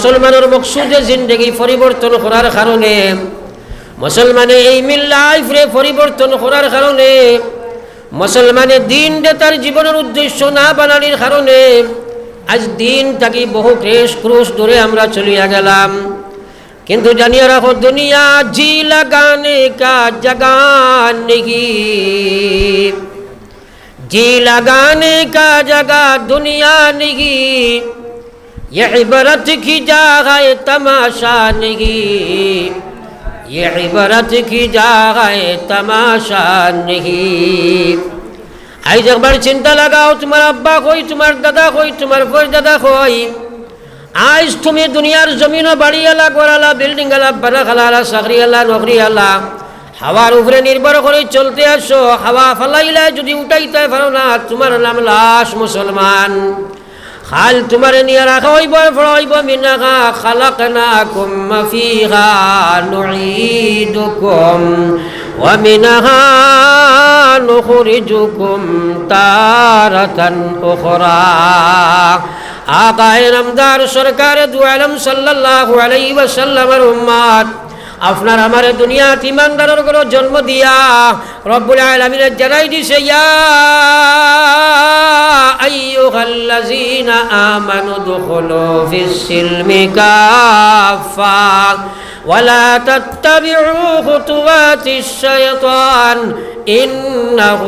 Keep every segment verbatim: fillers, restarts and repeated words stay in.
মুসলমানর মকসুদে জিন্দেগি পরিবর্তন করার কারণে, মুসলমানে এইম ইন লাইফরে পরিবর্তন করার কারণে, মুসলমানে দিনরে তার জীবনর উদ্দেশ্য না বানানির কারণে আইজ দিন থাকি বহু ক্লেশ ক্রোশ ধরে আমরা চলিয়া গেলাম। কিন্তু জানিয়া রাখো, দুনিয়া জি লাগানে কা জাগা নেহি, জি লাগানে কা জাগা দুনিয়া নেহি, ये इबरत की जगह तमाशा नहीं, ये इबरत की जगह तमाशा नहीं। আইজ একবার চিন্তা লাগাও, তুমার আব্বা কই, তুমার দাদা কই, তুমার পরদাদা কই? আইজ তুমি দুনিয়ার জমিনো বাড়িআলা, ঘরআলা, বিল্ডিংআলা, বানাখালাআলা, চাকরিআলা, নকরিআলা, হাওয়ার উপরে নির্ভর করি চলতে আছো। হাওয়া ফালাইলায় যুদি উঠাইতায় পারো না, তুমার নাম লাশ মুসলমান। কাইল তুমারে নিয়া রাখা অইবো, পড়া অইবো, منها خلقناكم وفيها نعيدكم ومنها نخرجكم تارة أخرى। আকায়ে নামদার সরকারে দু আলম সাল্লাল্লাহু আলাইহি ওয়াসাল্লামর উম্মত, আপনার আমারে দুনিয়াত ইমানদারর ঘরো জন্ম দিয়া রব্বুল আলামিনে জানাই দিছে, يا أيها الذين آمنوا ادخلوا في السلم كافة ولا تتبعوا خطوات الشيطان إنه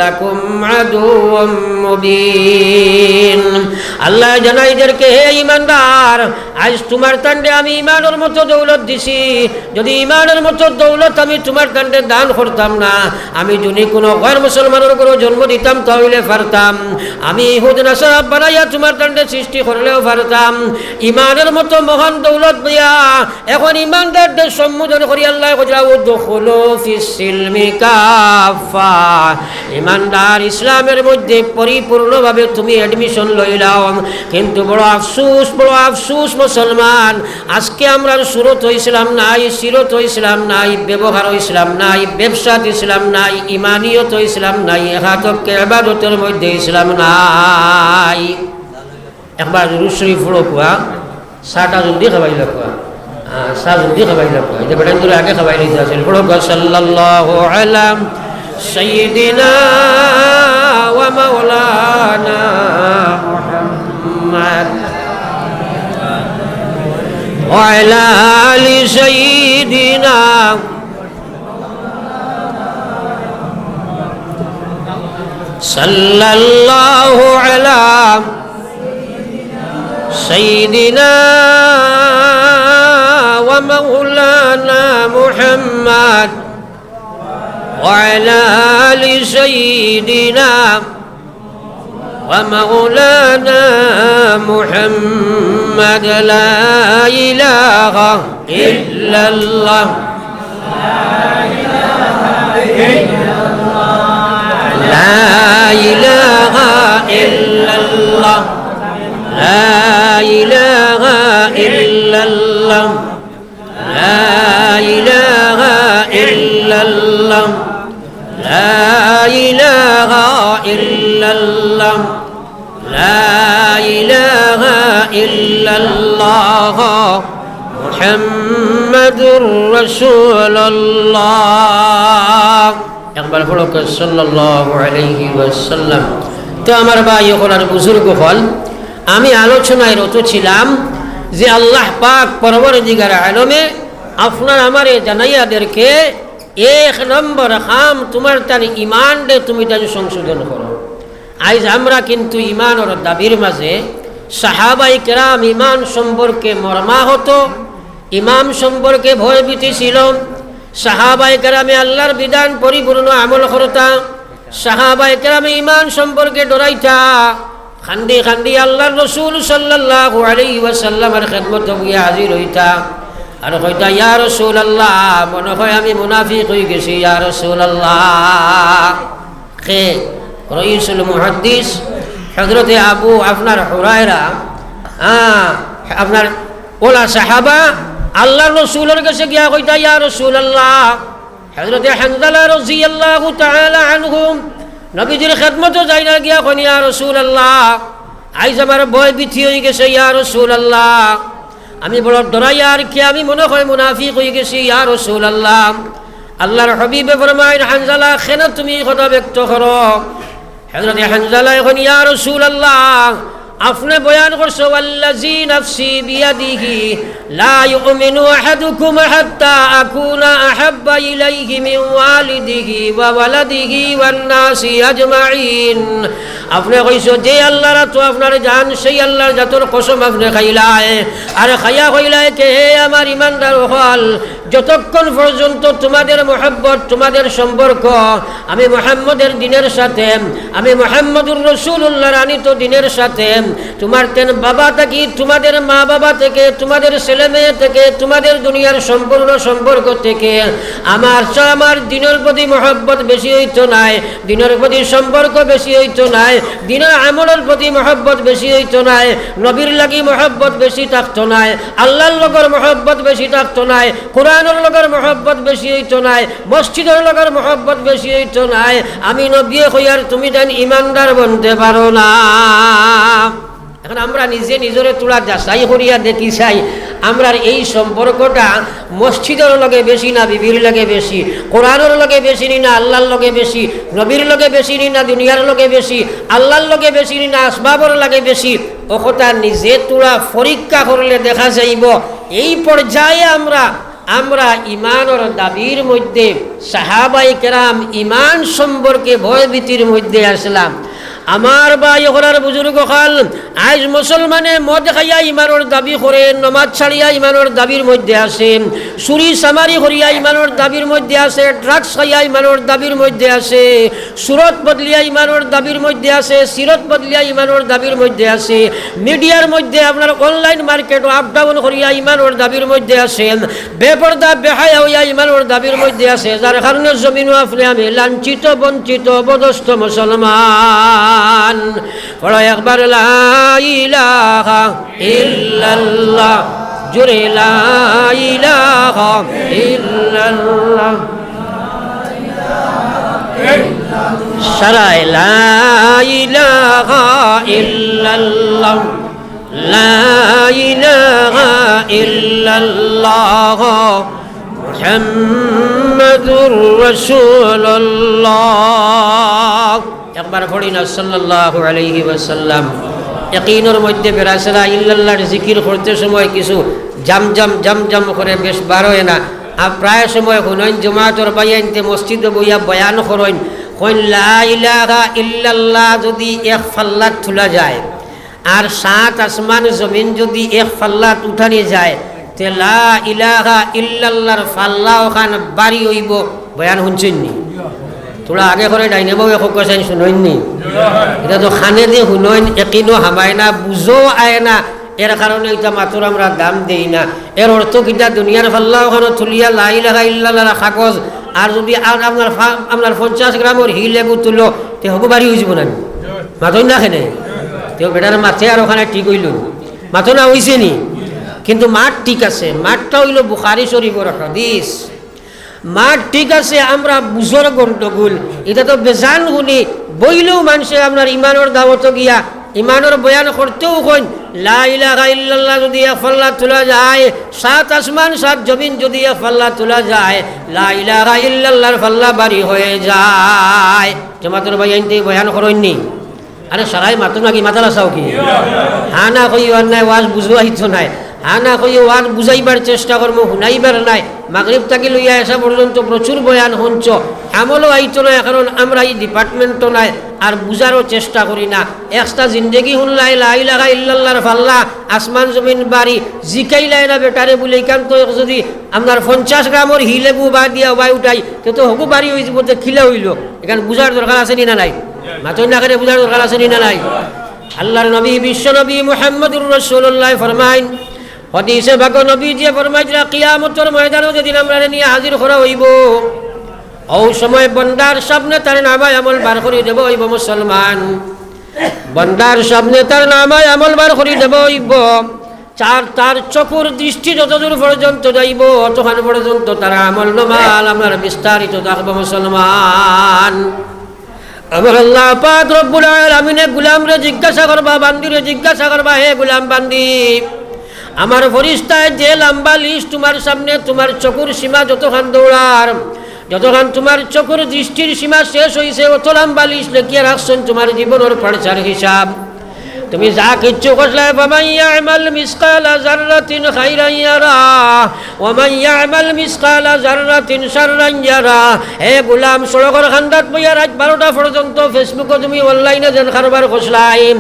لكم عدو مبين। আল্লায় জানাই দের কে, হে ইমানদার, আইজ তুমার তানরে আমি ইমানর মতো দৌলত দিছি। যুদি ইমানর মতো দৌলত আমি তুমার তানরে দান করতাম না, আমি যুদি কুনু গয়র মুসলমানর ঘরো জন্ম দিতাম, তা অইলে পারতাম। আমি ইহুদ নাসারা বানাইয়া তুমার তানরে সৃষ্টি করলেও পারতাম। ইমানর মতো মহান দৌলত দিয়া এখন ইমানদারদের সম্বোধন করি আল্লায় কইরা, ادخلوا في السلم كافة। ইমানদার, ইসলামের মধ্যে পরিপূর্ণভাবে তুমি admission লইলাও। কিন্তু বড় আফসুস, বড় আফসুস মুসলমান, আজকে আমরার সুরত ইসলাম নাই, সিরত ইসলাম নাই, ব্যবহার ইসলাম নাই, ব্যবসাত ইসলাম নাই, ইমানিয়ত ইসলাম নাই, একাতকে ইবাদতর মধ্যে ইসলাম নাই। একবার দুরূদ শরীফ পড়ো কুয়া, চাটা জলদি খাবাইলা কুয়া। আহ, চা জলদি খাবাইলা কুয়া। ইটা বেটাইন ধরে আগে খাবাই লইতা আছিল। পড়ো কুয়া, صلى الله على سيدنا ومولانا محمد وعلى آل سيدنا صلى الله على سيدنا ومولانا محمد وعلى آل سيدنا ومولانا محمد. لا إله إلا الله. لا إله إلا الله. لا إله إلا الله. لا إله إلا الله. لا إله إلا الله. لا إله إلا الله محمد رسول الله. একবার পড়ো, সাল্লাল্লাহু আলাইহি ওয়াসাল্লাম। তো আমার ভাই অকল আর বুজুর্গ অকল, আমি আলোচনায় রত ছিলাম যে আল্লাহ পাক পরওয়ারদিগার আলমে আপনার আমারে জানাইয়া দের কে এক নম্বর কাম, তুমার তান ইমানরে তুমি তান সংশোধন করো। আইজ আমরা কিন্তু ইমানর দাবির মাঝে সাহাবায়ে কেরাম ইমান সম্পর্কে মর্মাহত, ইমান সম্পর্কে ভয়ভীতি ছিল। সাহাবায়ে কেরামে আল্লাহর বিধান পরিপূর্ণ আমল করতা, সাহাবায়ে কেরামে ইমান সম্পর্কে ডরাইতা। কান্দি কান্দি আল্লাহর রসুল সাল্লাল্লাহু আলাইহি ওয়াসাল্লামর খেদমতো গিয়া হাজির অইতা আর কইতা, ইয়া রাসূলুল্লাহ, মনে হয় আমি মুনাফিক অইগেছি, ইয়া রাসূলুল্লাহ। কে? রইসুল মুহাদ্দিস হযরতে আবু আপনার হুরায়রা, হ্যাঁ, আপনার অলা সাহাবা আল্লাহর রসুলর গেছে গিয়া কইতা, ইয়া রাসূলুল্লাহ, হযরতে হানজালা রাদিয়াল্লাহু তাআলা আনহু নবীজির খেদমতো যাইরা গিয়া কইন, ইয়া রাসূলুল্লাহ, আইজ আমার ভয়ভীতি অইগেছে, ইয়া রাসূলুল্লাহ। আমি বড় ডরাইয়ার কি আমি মনে হয় মুনাফিক অইগেছি, ইয়া রাসূলুল্লাহ।" আল্লাহর হাবিবে ফরমাইন, "হানজালা, কেনে তুমি ই কথা ব্যক্ত করো?" হযরতে হানজালায় কইন, "ইয়া রাসূলুল্লাহ, আপনে বয়ান করছো, ওয়াল্লাযী নাফসী বিয়াদিহি, লা ইউমিনু আহাদুকুম হাত্তা আকুনা আহাব্বা ইলাইহি মিন ওয়ালিদিহি ওয়া ওয়ালাদিহি ওয়ান নাসি আজমাইন।" আপনে কইছো, "যে আল্লাহর আতো আপনার জান, সেই আল্লাহর জাতর কসম আপনে খাইলায়।" আর খাইয়া কইলায়, "কে হে আমার ইমানদার অকল, যতক্ষণ পর্যন্ত তোমাদের মহব্বত, তোমাদের সম্পর্ক আমি মুহাম্মদের দ্বীনের সাথে, আমি মুহাম্মদুর রাসূলুল্লাহর আনিত দ্বীনের সাথে, তোমার তেন বাবা থাকি, তোমাদের মা বাবা থেকে, তোমাদের ছেলে মেয়ে থেকে, তোমাদের দুনিয়ার সম্পূর্ণ সম্পর্ক থেকে আমার সা-, আমার দ্বীনর প্রতি মহব্বত বেশি অইতো নায়, দ্বীনর প্রতি সম্পর্ক বেশি অইতো নায়, দ্বীনর আমলর প্রতি মহব্বত বেশি অইতো নায়, নবীর লাগি মহব্বত বেশি থাকতো নায়, আল্লাহর লগর মহব্বত বেশি থাকতো নায়, কোরআনর লগর মহব্বত বেশি অইতো নায়, মসজিদর লগর মহব্বত বেশি অইতো নায়, আমি নবীয়ে কইয়ার তুমি তাইন ইমানদার বনতে পারো না।" এখন আমরা নিজে নিজরে থুড়া যাচাই করিয়া দেখি চাই, আমরার এই সম্পর্কটা মসজিদর লগে বেশি না বিবির লগে বেশি, কোরআনর লগে বেশি নি না আল্লাহর লগে বেশি, নবীর লগে বেশি নি না দুনিয়ার লগে বেশি, আল্লাহর লগে বেশি নি না আসবাবর লগে বেশি? অউ কথা নিজে থুড়া পরীক্ষা করলে দেখা যাইবো এই পর্যায়ে আমরা, আমরা ইমানর দাবির মধ্যে, সাহাবায়ে কেরাম ইমান সম্পর্কে ভয়ভীতির মধ্যে আছলা। আমার ভাই অকল আর বুজুর্গ অকল, আইজ মুসলমানে মদ খাইয়া ইমানর দাবি করে, নমাজ ছাড়িয়া ইমানর দাবির মধ্যে আছে, চুরি চামারি করিয়া ইমানর দাবির মধ্যে আছে, drugs খাইয়া ইমানর দাবির মধ্যে আছে, সুরত বদলিয়া ইমানর দাবির মধ্যে আছে, সিরত বদলিয়া ইমানর দাবির মধ্যে আছে, মিডিয়ার মধ্যে আপনার online market-ও up down করিয়া ইমানর দাবির মধ্যে আছে, বেপর্দা বেহায়া অইয়া ইমানর দাবির মধ্যে আছে, যার কারণে জমিনো আপনে আমি লাঞ্ছিত, বঞ্চিত, অপদস্থ মুসলমান। পড়ো একবার লা ইলাহা ইল্লাল্লাহ, জোরে লা ইলাহা ইল্লাল্লাহ। সারায় লা ইলাহা ইল্লাল্লাহ, লা ইলাহা ইল্লাল্লাহ, মুহাম্মাদুর রাসূলুল্লাহ। একবার পড়ি না, সাল্লাল্লাহু আলাইহি ওয়াসাল্লাম। ইয়াকিনর মধ্যে বেড়াছেরা ইল্লাল্লাহর জিকির করতে সময় কিছু জাম জাম জাম জাম করে বেশ বার অয় না। আর প্রায় সময় হুনইন জমাতর ভাইয়াইন্তে মসজিদো বইয়া বয়ান করইন, কইন, "লা ইলাহা ইল্লাল্লাহ যদি এক পাল্লাত তুলা যায়, আর সাত আসমান জমিন যদি এক পাল্লাত উঠানি যায়, তে লা ইলাহা ইল্লাল্লাহর পাল্লা অখান ভারি অইবো।" বয়ান হুনছইন নি? থুড়া আগে করে ডাইনে বাউয়ে কউক্কা চাইন, হুনইন নি? ইটা তো কানেদি হুনইন, ইয়াকিনো হামায় না, বুজো আয় না, এর কারণে ইটা মাতর আমরা দাম দেই না। এর অর্থ কিতা? দুনিয়ার পাল্লা অখানো তুলিয়া লা ইলাহা ইল্লাল্লাহর কাগজ, আর যদি আর আপনার ফা-, আপনার পঞ্চাশ গ্রামর হি লেবু তুলো, তে হগু ভারি অইযিবো না নি? মাতইন না কেনে? তেউ বেটার মাতে আর অখানে ঠিক অইলো নি। মাতো না, অইছে নি? কিন্তু মাত ঠিক আছে, মাতটা অইলো বুখারী শরীফর হাদিস। মাত ঠিক আছে, আমরা বুজর গন্ডগোল। ইটা তো বেজান হুনি, বইলেউ মানষে আপনার ইমানর দাওয়াতো গিয়া, ইমানর বয়ান করতেউ কইন, লা ইলাহা ইল্লাল্লাহ যদি এক পাল্লা তুলা যায়, সাত আসমান সাত জমিন যদি এক পাল্লা তুলা যায়, লা ইলাহা ইল্লাল্লাহর পাল্লা ভারি অই যায়। জমাতর ভাইয়াইন্তে বয়ান করইন নি? আরে সারায় মাতো নাকি, মাতালা চাও কি? হা না কইও আর নায়, ওয়াজ বুজো আইতো নায়। হা না কইও, ওয়াজ বুজাইবার চেষ্টা করমু, হুনাইবার নায়। মাগরিব থাকি লইয়া এশা পর্যন্ত প্রচুর বয়ান হুনছো, আমলো আইতো নায়, কারণ আমরা ই department-ও নায়, আর বুজারও চেষ্টা করি না। একটা জিন্দেগি হুনলায় লা ইলাহা ইল্লাল্লাহর পাল্লা, আসমান জমিন ভারি, জিকাইলায় না বেটারে বুলে, ইখান তো যদি আপনার পঞ্চাশ গ্রামর হি লেবু বাদ দিয়া উবাই উঠাই, তে তো হগু ভারি অইযিবো, তে কিলা অইলো? ইখান বুজার দরকার আছে নি না নাই? মাতইন না কেনে, বুজার দরকার আছে নি না নাই? আল্লাহর নবী, বিশ্ব নবী মুহাম্মদুর রাসূলুল্লাহ ফরমাইন, হাদিসে পাকো নবীজিয়ে ফরমাইতরা, কিয়ামতর ময়দানো যেদিন আমরারে নিয়া হাজির করা অইবো, অউ সময় বন্দার সামনে তার নামায় আমল বার করি দেওয়া অইবো মুসলমান। বন্দার সামনে তার নামায় আমল বার করি দেওয়া অইবো। চার, তার চকুর দৃষ্টি যতদূর পর্যন্ত যাইবো, অতখান পর্যন্ত তার আমল নামায় আপনার বিস্তারিত থাকবো মুসলমান। আমার আল্লাহ পাক রব্বুল আলামিনে গুলামরে জিজ্ঞাসা করবা, বান্দিরে জিজ্ঞাসা করবা, "হে গুলাম বান্দি, আমার ফিরিস্তায় যে লম্বা লিস্ট তুমার সামনে, তুমার চকুর সীমা যতখান দৌড়ার, যতখান তুমার চকুর দৃষ্টির সীমা শেষ অইছে, অত লম্বা লিস্ট লেখিয়া রাখছইন তুমার জীবনর পর্চার হিসাব। তুমি যা কিচ্ছু করছলায়, ফামান ইয়ামাল মিসকালা যাররাতিন খাইরান ইয়ারা, ওয়া মান ইয়ামাল মিসকালা যাররাতিন শাররান ইয়ারা। হে গোলাম, সড়কর কান্দাত বইয়া রাইত বারোটা পর্যন্ত Facebook-ও তুমি অনলাইনে যেন কারবার করছলায়,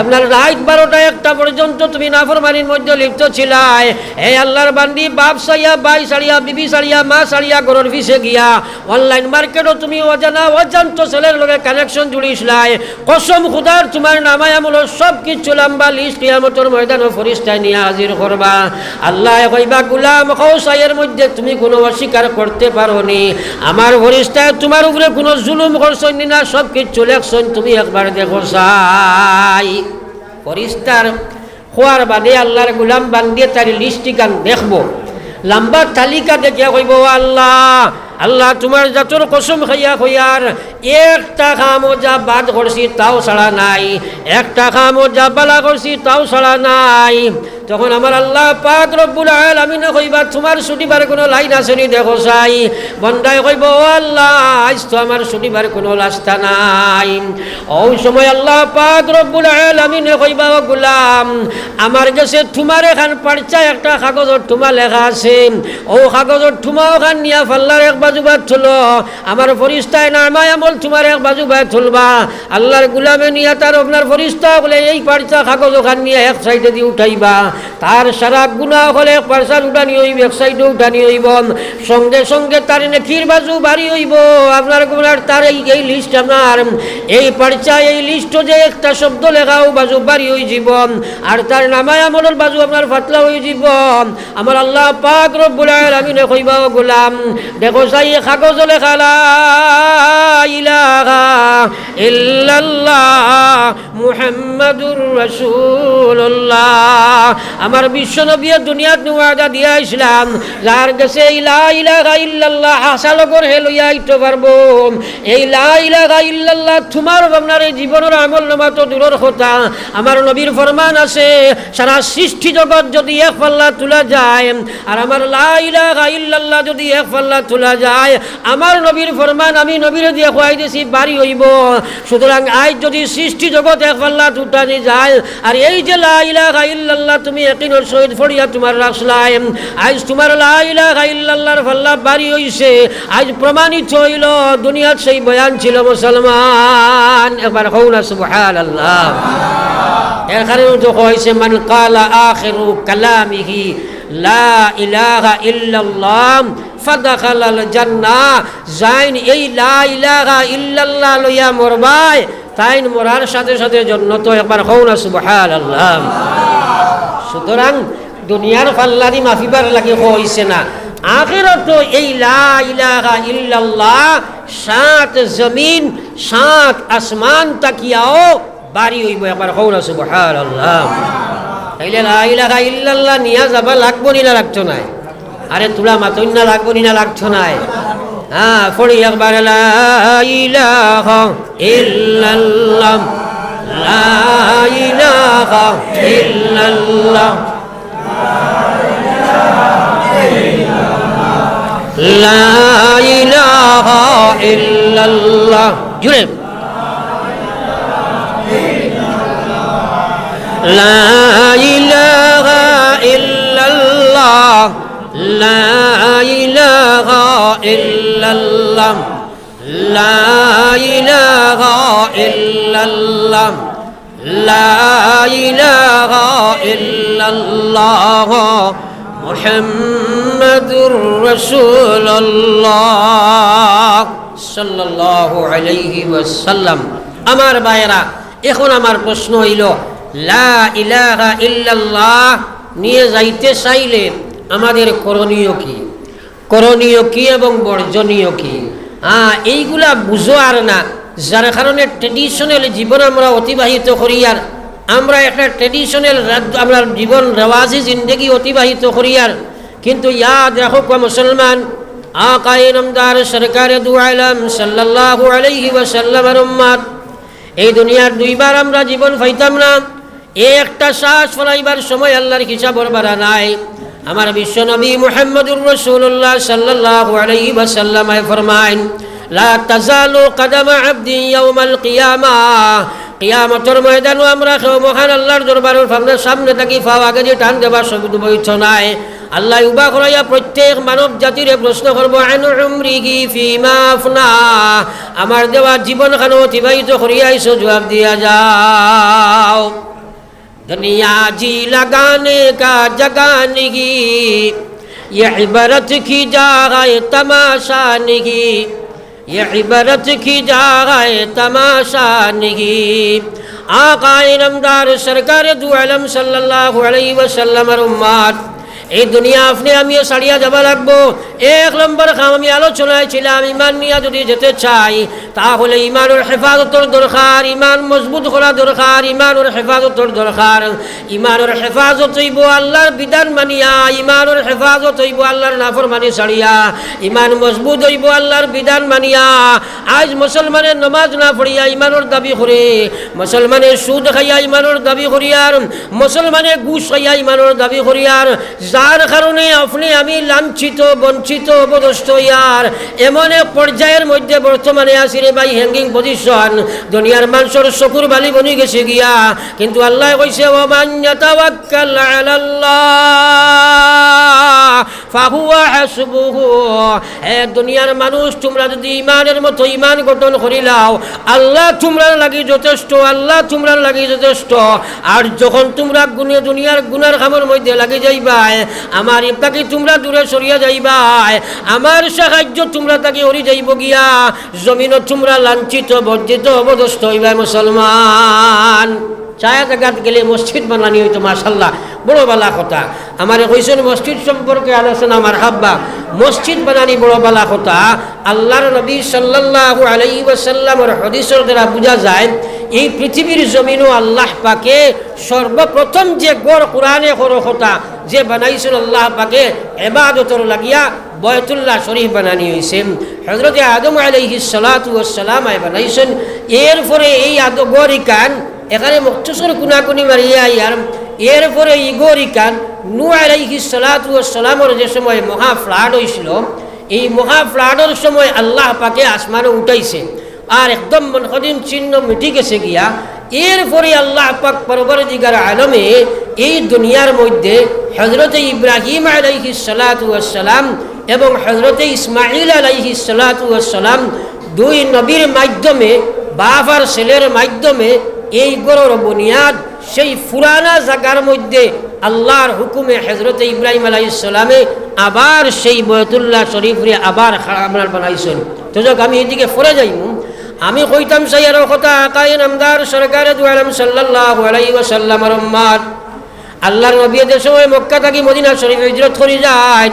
আপনার রাইত বারোটা একটা পর্যন্ত তুমি নাফরমানির মধ্যে লিপ্ত ছিলায়। হে আল্লাহর বান্দি, বাপ ছাড়িয়া, ভাই ছাড়িয়া, বিবি ছাড়িয়া, মা ছাড়িয়া, ঘরর পিছে গিয়া অনলাইন মার্কেটো তুমি অজানা অজান্ত ছেলের লগে কানেকশন জুড়িছলায়। কসম খুদার, তুমার নামায় আমলর সব কিছু লম্বা লিস্ট কিয়ামতর ময়দানো ফিরিস্তায় নিয়া হাজির করবা। আল্লায় কইবা, "গোলাম, কও চাই এর মধ্যে তুমি কুনু অস্বীকার করতে পারো নি? আমার ফিরিস্তায় তুমার উপরে কুনু জুলুম করছইন নি না, সব কিছু লেখছইন, তুমি একবার দেখো চাই।" ফিরিস্তার কওয়ার বাদে আল্লাহর গোলাম বান্দিয়ে তার লিস্টখান দেখবো, লম্বা তালিকা দেখিয়া কইবো, "ও আল্লাহ, আল্লাহ, তুমার জাতর কসম খাইয়া কইয়ার, একটা কামও যা বাদ করছি তাও ছাড়া নাই, একটা কামও যা বালা করছি তাও ছাড়া নাই।" তখন আমার আল্লাহ পাক রব্বুল আলামিনে কইবা, "তুমার ছুটিবার কুনু লাইন আছে নি দেখো চাই।" বন্দায় কইবো, "ও আল্লাহ, আইজ তো আমার ছুটিবার কুনু রাস্তা নাই।" অউ সময় আল্লাহ পাক রব্বুল আলামিনে কইবা, "ও গোলাম, আমার গেছে তুমার এখান পর্চা একটা কাগজর টুমা লেখা আছে, অউ কাগজর টুমা অখান নিয়া পাল্লার এক বাজু বায় তুলো, আমার ফিরিস্তায় নামায় আমল তুমার এক বাজু বায় তুলবা।" আল্লাহর গোলামে নিয়া তার আপনার ফিরিস্তা অকলে এই পর্চা কাগজ অখান নিয়া এক সাইডেদি উঠাইবা। তার সারা গুনা অকল এক পর্চাত উঠানি অইবো, এক সাইডো উঠানি অইবো। সঙ্গে সঙ্গে তার নেকির বাজু ভারি অইবো। আপনার গুনার তার এই, এই লিস্ট আপনার, এই পর্চা, এই লিস্টো যে একটা শব্দ লেখা অউ বাজু ভারি অইযিবো। আর তার নামায় আমলর বাজু আপনার পাতলা অইযিবো। আমার আল্লাহ পাক রব্বুল আলামিনে কইবা, "ও গোলাম, দেখো চাই কাগজো লেখা লা ইলাহা ইল্লাল্লাহ।" মুহাম্মাদুর রাসূলুল্লাহ। আমার বিশ্ব নবীয়ে দুনিয়াত ওয়াদা দিয়া আইছলা, যার গেছে এই লা ইলাহা ইল্লাল্লাহ হাছা লগর হে লইয়া আইতো পারবো। এই লা ইলাহা ইল্লাল্লাহ তুমার আপনার এই জীবনর আমল নামা তো দূরর কথা। আমার নবীর ফরমান আছে, সারা সৃষ্টি জগৎ যদি এক পাল্লা তুলা যায়, আর আমার লা ইলাহা ইল্লাল্লাহ যদি এক পাল্লা তুলা যায়, আমার নবীর ফরমান, আমি নবীরে দিয়া কওয়াই দিছি, ভারি অইবো। সুতরাং আইজ যদি সৃষ্টি জগৎ এক পাল্লাত উঠানি যায়, আর এই যে লা ইলাহা ইল্লাল্লাহ তুমি একিনর সহিত পড়িয়া তুমার রাখছলায়, আইজ তুমার লা ইলাহা ইল্লাল্লাহর পাল্লা ভারি অইছে। আইজ প্রমাণিত অইলো, দুনিয়াত সেই বয়ান ছিল মুসলমান। একবার কও না সুবহানাল্লাহ। এর কারণে তো কইছে, "মান কালা আখিরু কালামিহি লা ইলাহা ইল্লাল্লাহ ফাদাখালাল জান্নাহ।" যাইন এই লা ইলাহা ইল্লাল্লাহ লইয়া মরবায়, তাইন মরার সাথে সাথে জন্নতো। একবার কও না সুবহানাল্লাহ। সুতরাং দুনিয়ার পাল্লাদি মাপিবার লাগি কইছে না, আখিরাতো এই লা ইলাহা ইল্লাল্লাহ সাত জমিন সাত আসমান থাকিয়াও ভারি অইবো। একবার কও না সুবহানাল্লাহ। তাইলে লা ইলাহা ইল্লাল্লাহ নিয়া যাবা লাগবো নি না লাগতো নায়? আরে তুলা মাতইন না, লাগবো নি না লাগতো নায়? হ্যাঁ, পড়ি একবার, লা ইলাহা ইল্লাল্লাহ, লা ইলাহা ইল্লাল্লাহ, লা ইলাহা ইল্লাল্লাহ। জুরে। لا إله إلا الله، لا إله إلا الله، لا إله إلا الله، لا إله إلا الله، محمد رسول الله صلى الله عليه وسلم। আমার ভাইরা, এখন আমার প্রশ্ন অইলো, লা ইলাহা ইল্লাল্লাহ নিয়া যাইতে চাইলে আমাদের করণীয় কি? করণীয় কি এবং বর্জনীয় কি? হ্যাঁ, এইগুলা বুঝো আর না, যার কারণে ট্র্যাডিশনাল জীবন আমরা অতিবাহিত করিয়ার, আমরা একটা ট্র্যাডিশনাল রাজ-, আমরা জীবন রেওয়াজি জিন্দেগি অতিবাহিত করিয়ার। কিন্তু ইয়াদ রাখো গো মুসলমান, আকায়ে নামদার সরকারে দু আলম সাল্লাল্লাহু আলাইহি ওয়াসাল্লামের উম্মত, এই দুনিয়ার দুইবার আমরা জীবন পাইতাম না। একটা শ্বাস ফালাইবার সময় আল্লাহর হিসাবর বারা নাই। আমার বিশ্বনবী মুহাম্মদুর রাসূলুল্লাহ সাল্লাল্লাহু আলাইহি ওয়াসাল্লামে ফরমাইন, "লা তাজালু কাদামা আবদিন ইয়াউমাল কিয়ামা।" কিয়ামতর ময়দানো আমরা কেউ মহান আল্লাহর দরবারর সামনে, সামনে থাকি পাও আগেদি টান দেবার সুযোগ অইতো নায়। আল্লায় উবা করাইয়া প্রত্যেক মানব জাতিরে প্রশ্ন করবো, "আন উমরিহি ফিমা আফনা।" আমার দেওয়া জীবন খানো অতিবাহিত করিয়া আইছো, জবাব দিয়া যাও। دنیا جی لگانے کا جگہ نہیں، یہ عبرت کی جا ہے تماشا نہیں، یہ عبرت کی جا ہے تماشا نہیں۔ آقا انعامدار سرکار دو عالم صلی اللہ علیہ وسلمর উম্মত, এই দুনিয়া আপনে আমিও ছাড়িয়া যাওয়া লাগবো। এক নম্বর কাম আমি আলোচনায় ছিলাম, ইমান নিয়া যদি যেতে চাই, তাহলে ইমানর হেফাজতর দরকার, ইমান মজবুত করা দরকার, ইমানর হেফাজতর দরকার। ইমানর হেফাজত অইবো আল্লাহর বিধান মানিয়া, ইমানর হেফাজত অইবো আল্লাহর নাফরমানি ছাড়িয়া, ইমান মজবুত অইবো আল্লাহর বিধান মানিয়া। আইজ মুসলমানে নমাজ না পড়িয়া ইমানর দাবি করে, মুসলমানে সুদ খাইয়া ইমানর দাবি করিয়ার, মুসলমানে ঘুষ খাইয়া ইমানর দাবি করিয়ার, যার কারণে আপনে আমি লাঞ্ছিত, বঞ্চিত, অপদস্থ অইয়ার এমন এক পর্যায়র মধ্যে বর্তমানে আছি রে ভাই, hanging position, দুনিয়ার মানষর চকুর বালি বনি গেছে গিয়া। কিন্তু আল্লায় কইছে, "ওয়া মান ইয়াতাওয়াক্কাল আলাল্লাহ ফাহুয়া হাসবুহু।" হে দুনিয়ার মানুষ, তুমরা যদি ইমানর মতো ইমান গঠন করিলাও, আল্লাহ তুমরার লাগি যথেষ্ট, আল্লাহ তুমরার লাগি যথেষ্ট। আর যখন তুমরা গুনে দুনিয়ার গুনার কামর মধ্যে লাগি যাইবায়, আমার ইফতাকি তুমরা দূরে সরিয়া যাইবায়, আমার সাহায্য তুমরা থাকি হরি যাইবো গিয়া, জমিনো তুমরা লাঞ্ছিত, বঞ্চিত, অপদস্থ অইবায় মুসলমান। চায়া জাগাত গেলে মসজিদ বানানি অইতো, মাশাআল্লাহ, বড় বালা কথা। আমারে কইছইন মসজিদ সম্পর্কে আলোচনা, মারহাবা। মসজিদ বানানি বড় বালা কথা। আল্লাহর নবী সাল্লাল্লাহু আলাইহি ওয়াসাল্লামর হাদিসর দ্বারা বুঝা যায়, এই পৃথিবীর জমিনো আল্লাহ পাকে সর্বপ্রথম যে ঘর কোরআনে কর কথা যে বানাইছইন আল্লাহ পাকে ইবাদতর লাগিয়া, বয়তুল্লাহ শরীফ বানানি অইছে। হযরতে আদম আলাইহিস সালাতু ওয়াস সালাম আয় বানাইছইন। এরপরে এই আদ-, ঘর ইখান এখানে মুখতসর কুনাকুনি মারিয়া আইয়ার। এরপরে ই ঘর ইখান নূহ আলাইহিস সালাতু ওয়াস সালামর যে সময় মহা flood অইছিল, এই মহা floodর সময় আল্লাহ পাকে আসমানো উঠাইছে, আর একদম মুনকাদিম চিহ্ন মিটি গেছে গিয়া। এরপরে আল্লাহ পাক পরওয়ারদিগার আলমে এই দুনিয়ার মধ্যে হযরতে ইব্রাহিম আলাইহিস সালাতু ওয়াস সালাম এবং হযরতে ইসমাইল আলাইহিস সালাতু ওয়াস সালাম দুই নবীর মাধ্যমে, বাপ আর ছেলের মাধ্যমে এই ঘরর বুনিয়াদ সেই পুরানা জাগার মধ্যে আল্লাহর হুকুমে হযরতে ইব্রাহিম আলাইহিস সালামে আবার সেই বয়তুল্লাহ শরীফরে আবার খাড়া আপনার বানাইছইন। তো যাক, আমি এদিকে পরে যাইমু। আমি কইতাম চাইয়ার কথা, আকায়ে নামদার সরকারে দু আলম সাল্লাল্লাহু আলাইহি ওয়াসাল্লামর উম্মত, আল্লাহর নবী যে সময় মক্কা থাকি মদিনা শরীফ হিজরত করি যাইন,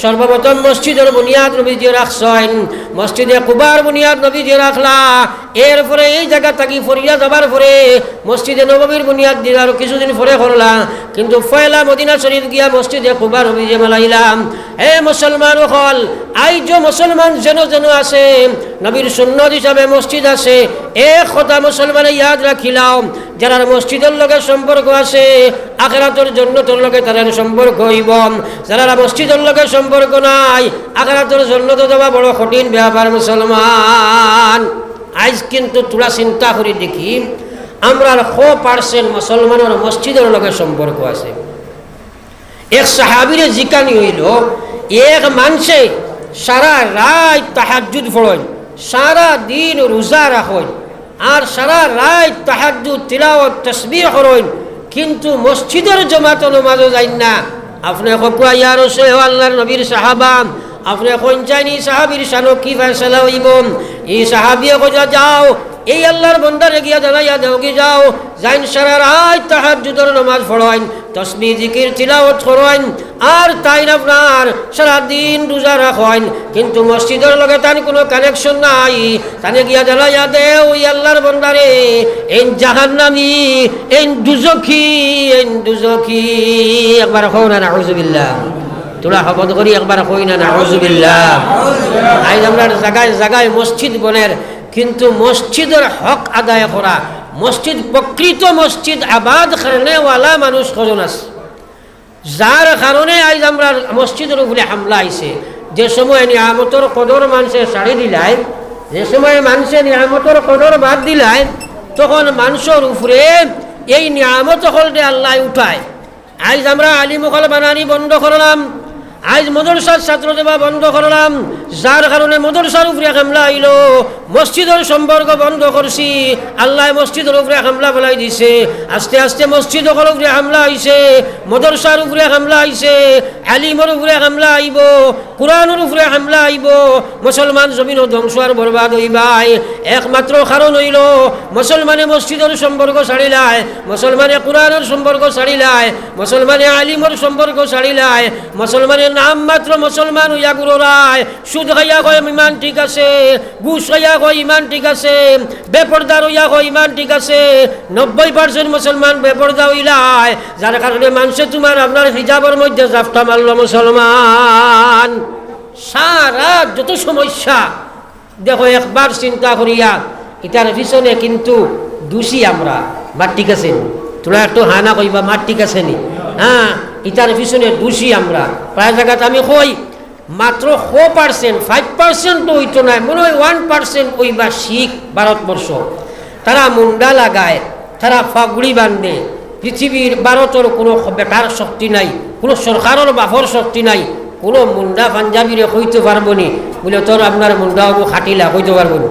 সর্বপ্রথম মসজিদর বুনিয়াদ নবীজিয়ে রাখছইন, মসজিদে কুবার বুনিয়াদ নবীজিয়ে রাখলা। এরপরে এই জাগা থাকি ফরিয়া যাবার পরে মসজিদে নববীর বুনিয়াদ দিলা, আরো কিছুদিন পরে করলা, কিন্তু পয়লা মদিনা শরীফ গিয়া মসজিদে কুবা নবীজিয়ে বানাইলা। হে মুসলমান অকল, আইজও মুসলমান যেন যেন আছে, নবীর সুন্নত হিসাবে মসজিদ আছে। এক কথা মুসলমানে ইয়াদ রাখিলাও, যারার মসজিদর লগে সম্পর্ক আছে, আখেরাতর জন্নতর লগে তারার সম্পর্ক অইবো। যারার মসজিদর লগে সম্পর্ক নাই, আখেরাতর জন্নতো যাওয়া বড় কঠিন ব্যাপার মুসলমান। আইজ কিন্তু থুড়া চিন্তা করি দেখি, আমরার ক percent মুসলমানর মসজিদর লগে সম্পর্ক আছে। এক সাহাবীরে জিকানি অইলো, এক মানষে সারা রাইত তাহাজ্জুদ পড়ইন, সারা দিন রোজা রাখইন, আর সারা রাইত তাহাজ্জুদ, তিলাওয়াত, তসবিহ করইন, কিন্তু মসজিদর জমাতো নমাজো যাইন না। আপনে কউক্কা, ইয়া রাসূল, ও আল্লাহর নবীর সাহাবা, আপনে কইন চাইন ই সাহাবীর শানো কি ফয়সালা অইবো? ই সাহাবীয়ে কইলা, যাও, এই আল্লাহর বন্দারে গিয়া জানাইয়া দেওগি যাও, যাইন সারা রাইত তাহাজ্জুদর নমাজ পড়ইন, তসবিহ জিকির তিলাওয়াত করইন, আর তাইন আপনার সারা দিন রোজা রাখইন, কিন্তু মসজিদর লগে তান কুনু connection নাই। তানে গিয়া জানাইয়া দেও, ওই আল্লাহর বন্দারে, এইন জাহান্নামী, এইন দুজখী, এইন দুজখী। একবার কও না, নাউজুবিল্লাহ। থুড়া শব্দ করি একবার কই না, নাউজুবিল্লাহ। আইজ আমরার জাগায় জাগায় মসজিদ বনের, কিন্তু মসজিদর হক আদায় করা, মসজিদ, প্রকৃত মসজিদ আবাদ করনেওয়ালা মানুষ কয়জন আছে? যার কারণে আইজ আমরার মসজিদর উপরে হামলা আইছে। যে সময় নিয়ামতর কদর মানষে ছাড়ি দিলায়, যে সময় মানষে নিয়ামতর কদর বাদ দিলায়, তখন মানষর উপরে এই নিয়ামত অকলরে আল্লায় উঠায়। আইজ আমরা আলিম অকল বানানি বন্ধ করলাম, আইজ মাদ্রাসার ছাত্র দেওয়া বন্ধ করলাম, যার কারণে মাদ্রাসার উপরে হামলা আইলো, মসজিদর সম্পর্ক বন্ধ করছি, আল্লায় মসজিদর উপরে হামলা ফালাই দিছে। আস্তে আস্তে মসজিদ অকলর উপরে হামলা আইছে, মাদ্রাসার উপরে হামলা আইছে, আলিমর উপরে হামলা আইবো, কোরআনর উপরে হামলা আইবো। মুসলমান জমিনও ধ্বংস আর বরবাদ অইবায়। একমাত্র কারণ অইলো মুসলমানে মসজিদর সম্পর্ক ছাড়িলায়, মুসলমানে কোরআনর সম্পর্ক ছাড়িলায়, মুসলমানে আলিমর সম্পর্ক ছাড়িলায়, মুসলমানে নাম মাত্র মুসলমান অইয়া ঘুররায়। সুদ খাইয়া কয় ইমান ঠিক আছে, ঘুষ খাইয়া কয় ইমান ঠিক আছে, বেপর্দা রইয়া কয় ইমান ঠিক আছে। নব্বই পার্সেন্ট মুসলমান বেপর্দা অইলায়, যার কারণে মানষে তুমার আপনার হিজাবর মধ্যে জাফটা মারলো মুসলমান। সারা যত সমস্যা দেখো, একবার চিন্তা করিয়া, ইতার পিছনে কিন্তু দোষী আমরা। মাত ঠিক আছে নি? তুমরা একটু হা না কইবা, মাত ঠিক আছে নি? হ্যাঁ, ইতার পিছনে দোষী আমরা। প্রায় জাগাত আমি কই, মাত্র কো পার্সেন্ট, ফাইভ পার্সেন্ট তো অইতো নায়, মনে হয় ওয়ান পার্সেন্ট অইবা শিখ ভারতবর্ষ। তারা মুন্ডা লাগায়, তারা ফাগুড়ি বান্ধে। পৃথিবীর ভারতর কোনো বেটার শক্তি নাই, কোনো সরকারর বাপর শক্তি নাই, কোনো মুন্ডা পাঞ্জাবিরে কইতো পারবো নি, বুলে, "তোর আপনার মুন্ডা অগু খাটিলা", কইতো পারবো নি?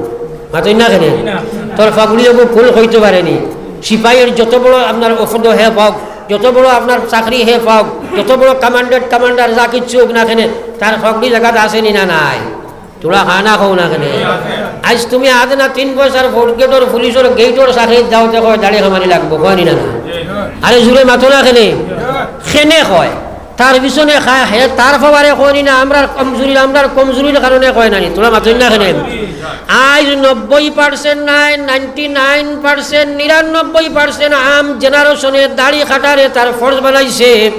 মাতইন না কেনে? তোর ফাগুড়ি অগু ফুল কইতো পারে নি? সিপাহীর যত বড় আপনার ওহদে হে পাউক, যত বড় আপনার চাকরি হে পাউক, যত বড় কমান্ডেন্ট, কমান্ডার, যা কিচ্ছু অউক না কেনে, তার ফাগুড়ি জাগাত আছে নি না নাই? তুমরা হা না কও না কেনে? আইজ তুমি আধ না তিন পয়সার ফোর্থ গ্রেডর পুলিশর গেইটর চাকরিত যাওতে কয় দাড়ি কামানি লাগবো, কয় নি না না? আরে জুরে মাতো না কেনে? কেনে কয়? তার পিছনে খা-, হে তার পাওয়ারে কয় নি না, আমরার কমজুরি, আমরার কমজুরির কারণে কয় না নি? তুমরা মাতইন না কেনে? আইজ নব্বই পার্সেন্ট নায়, নাইনটি নাইন পার্সেন্ট, নিরানব্বই পার্সেন্ট আম জেনারেশনে দাড়ি কাটারে তার ফরজ বানাইছে।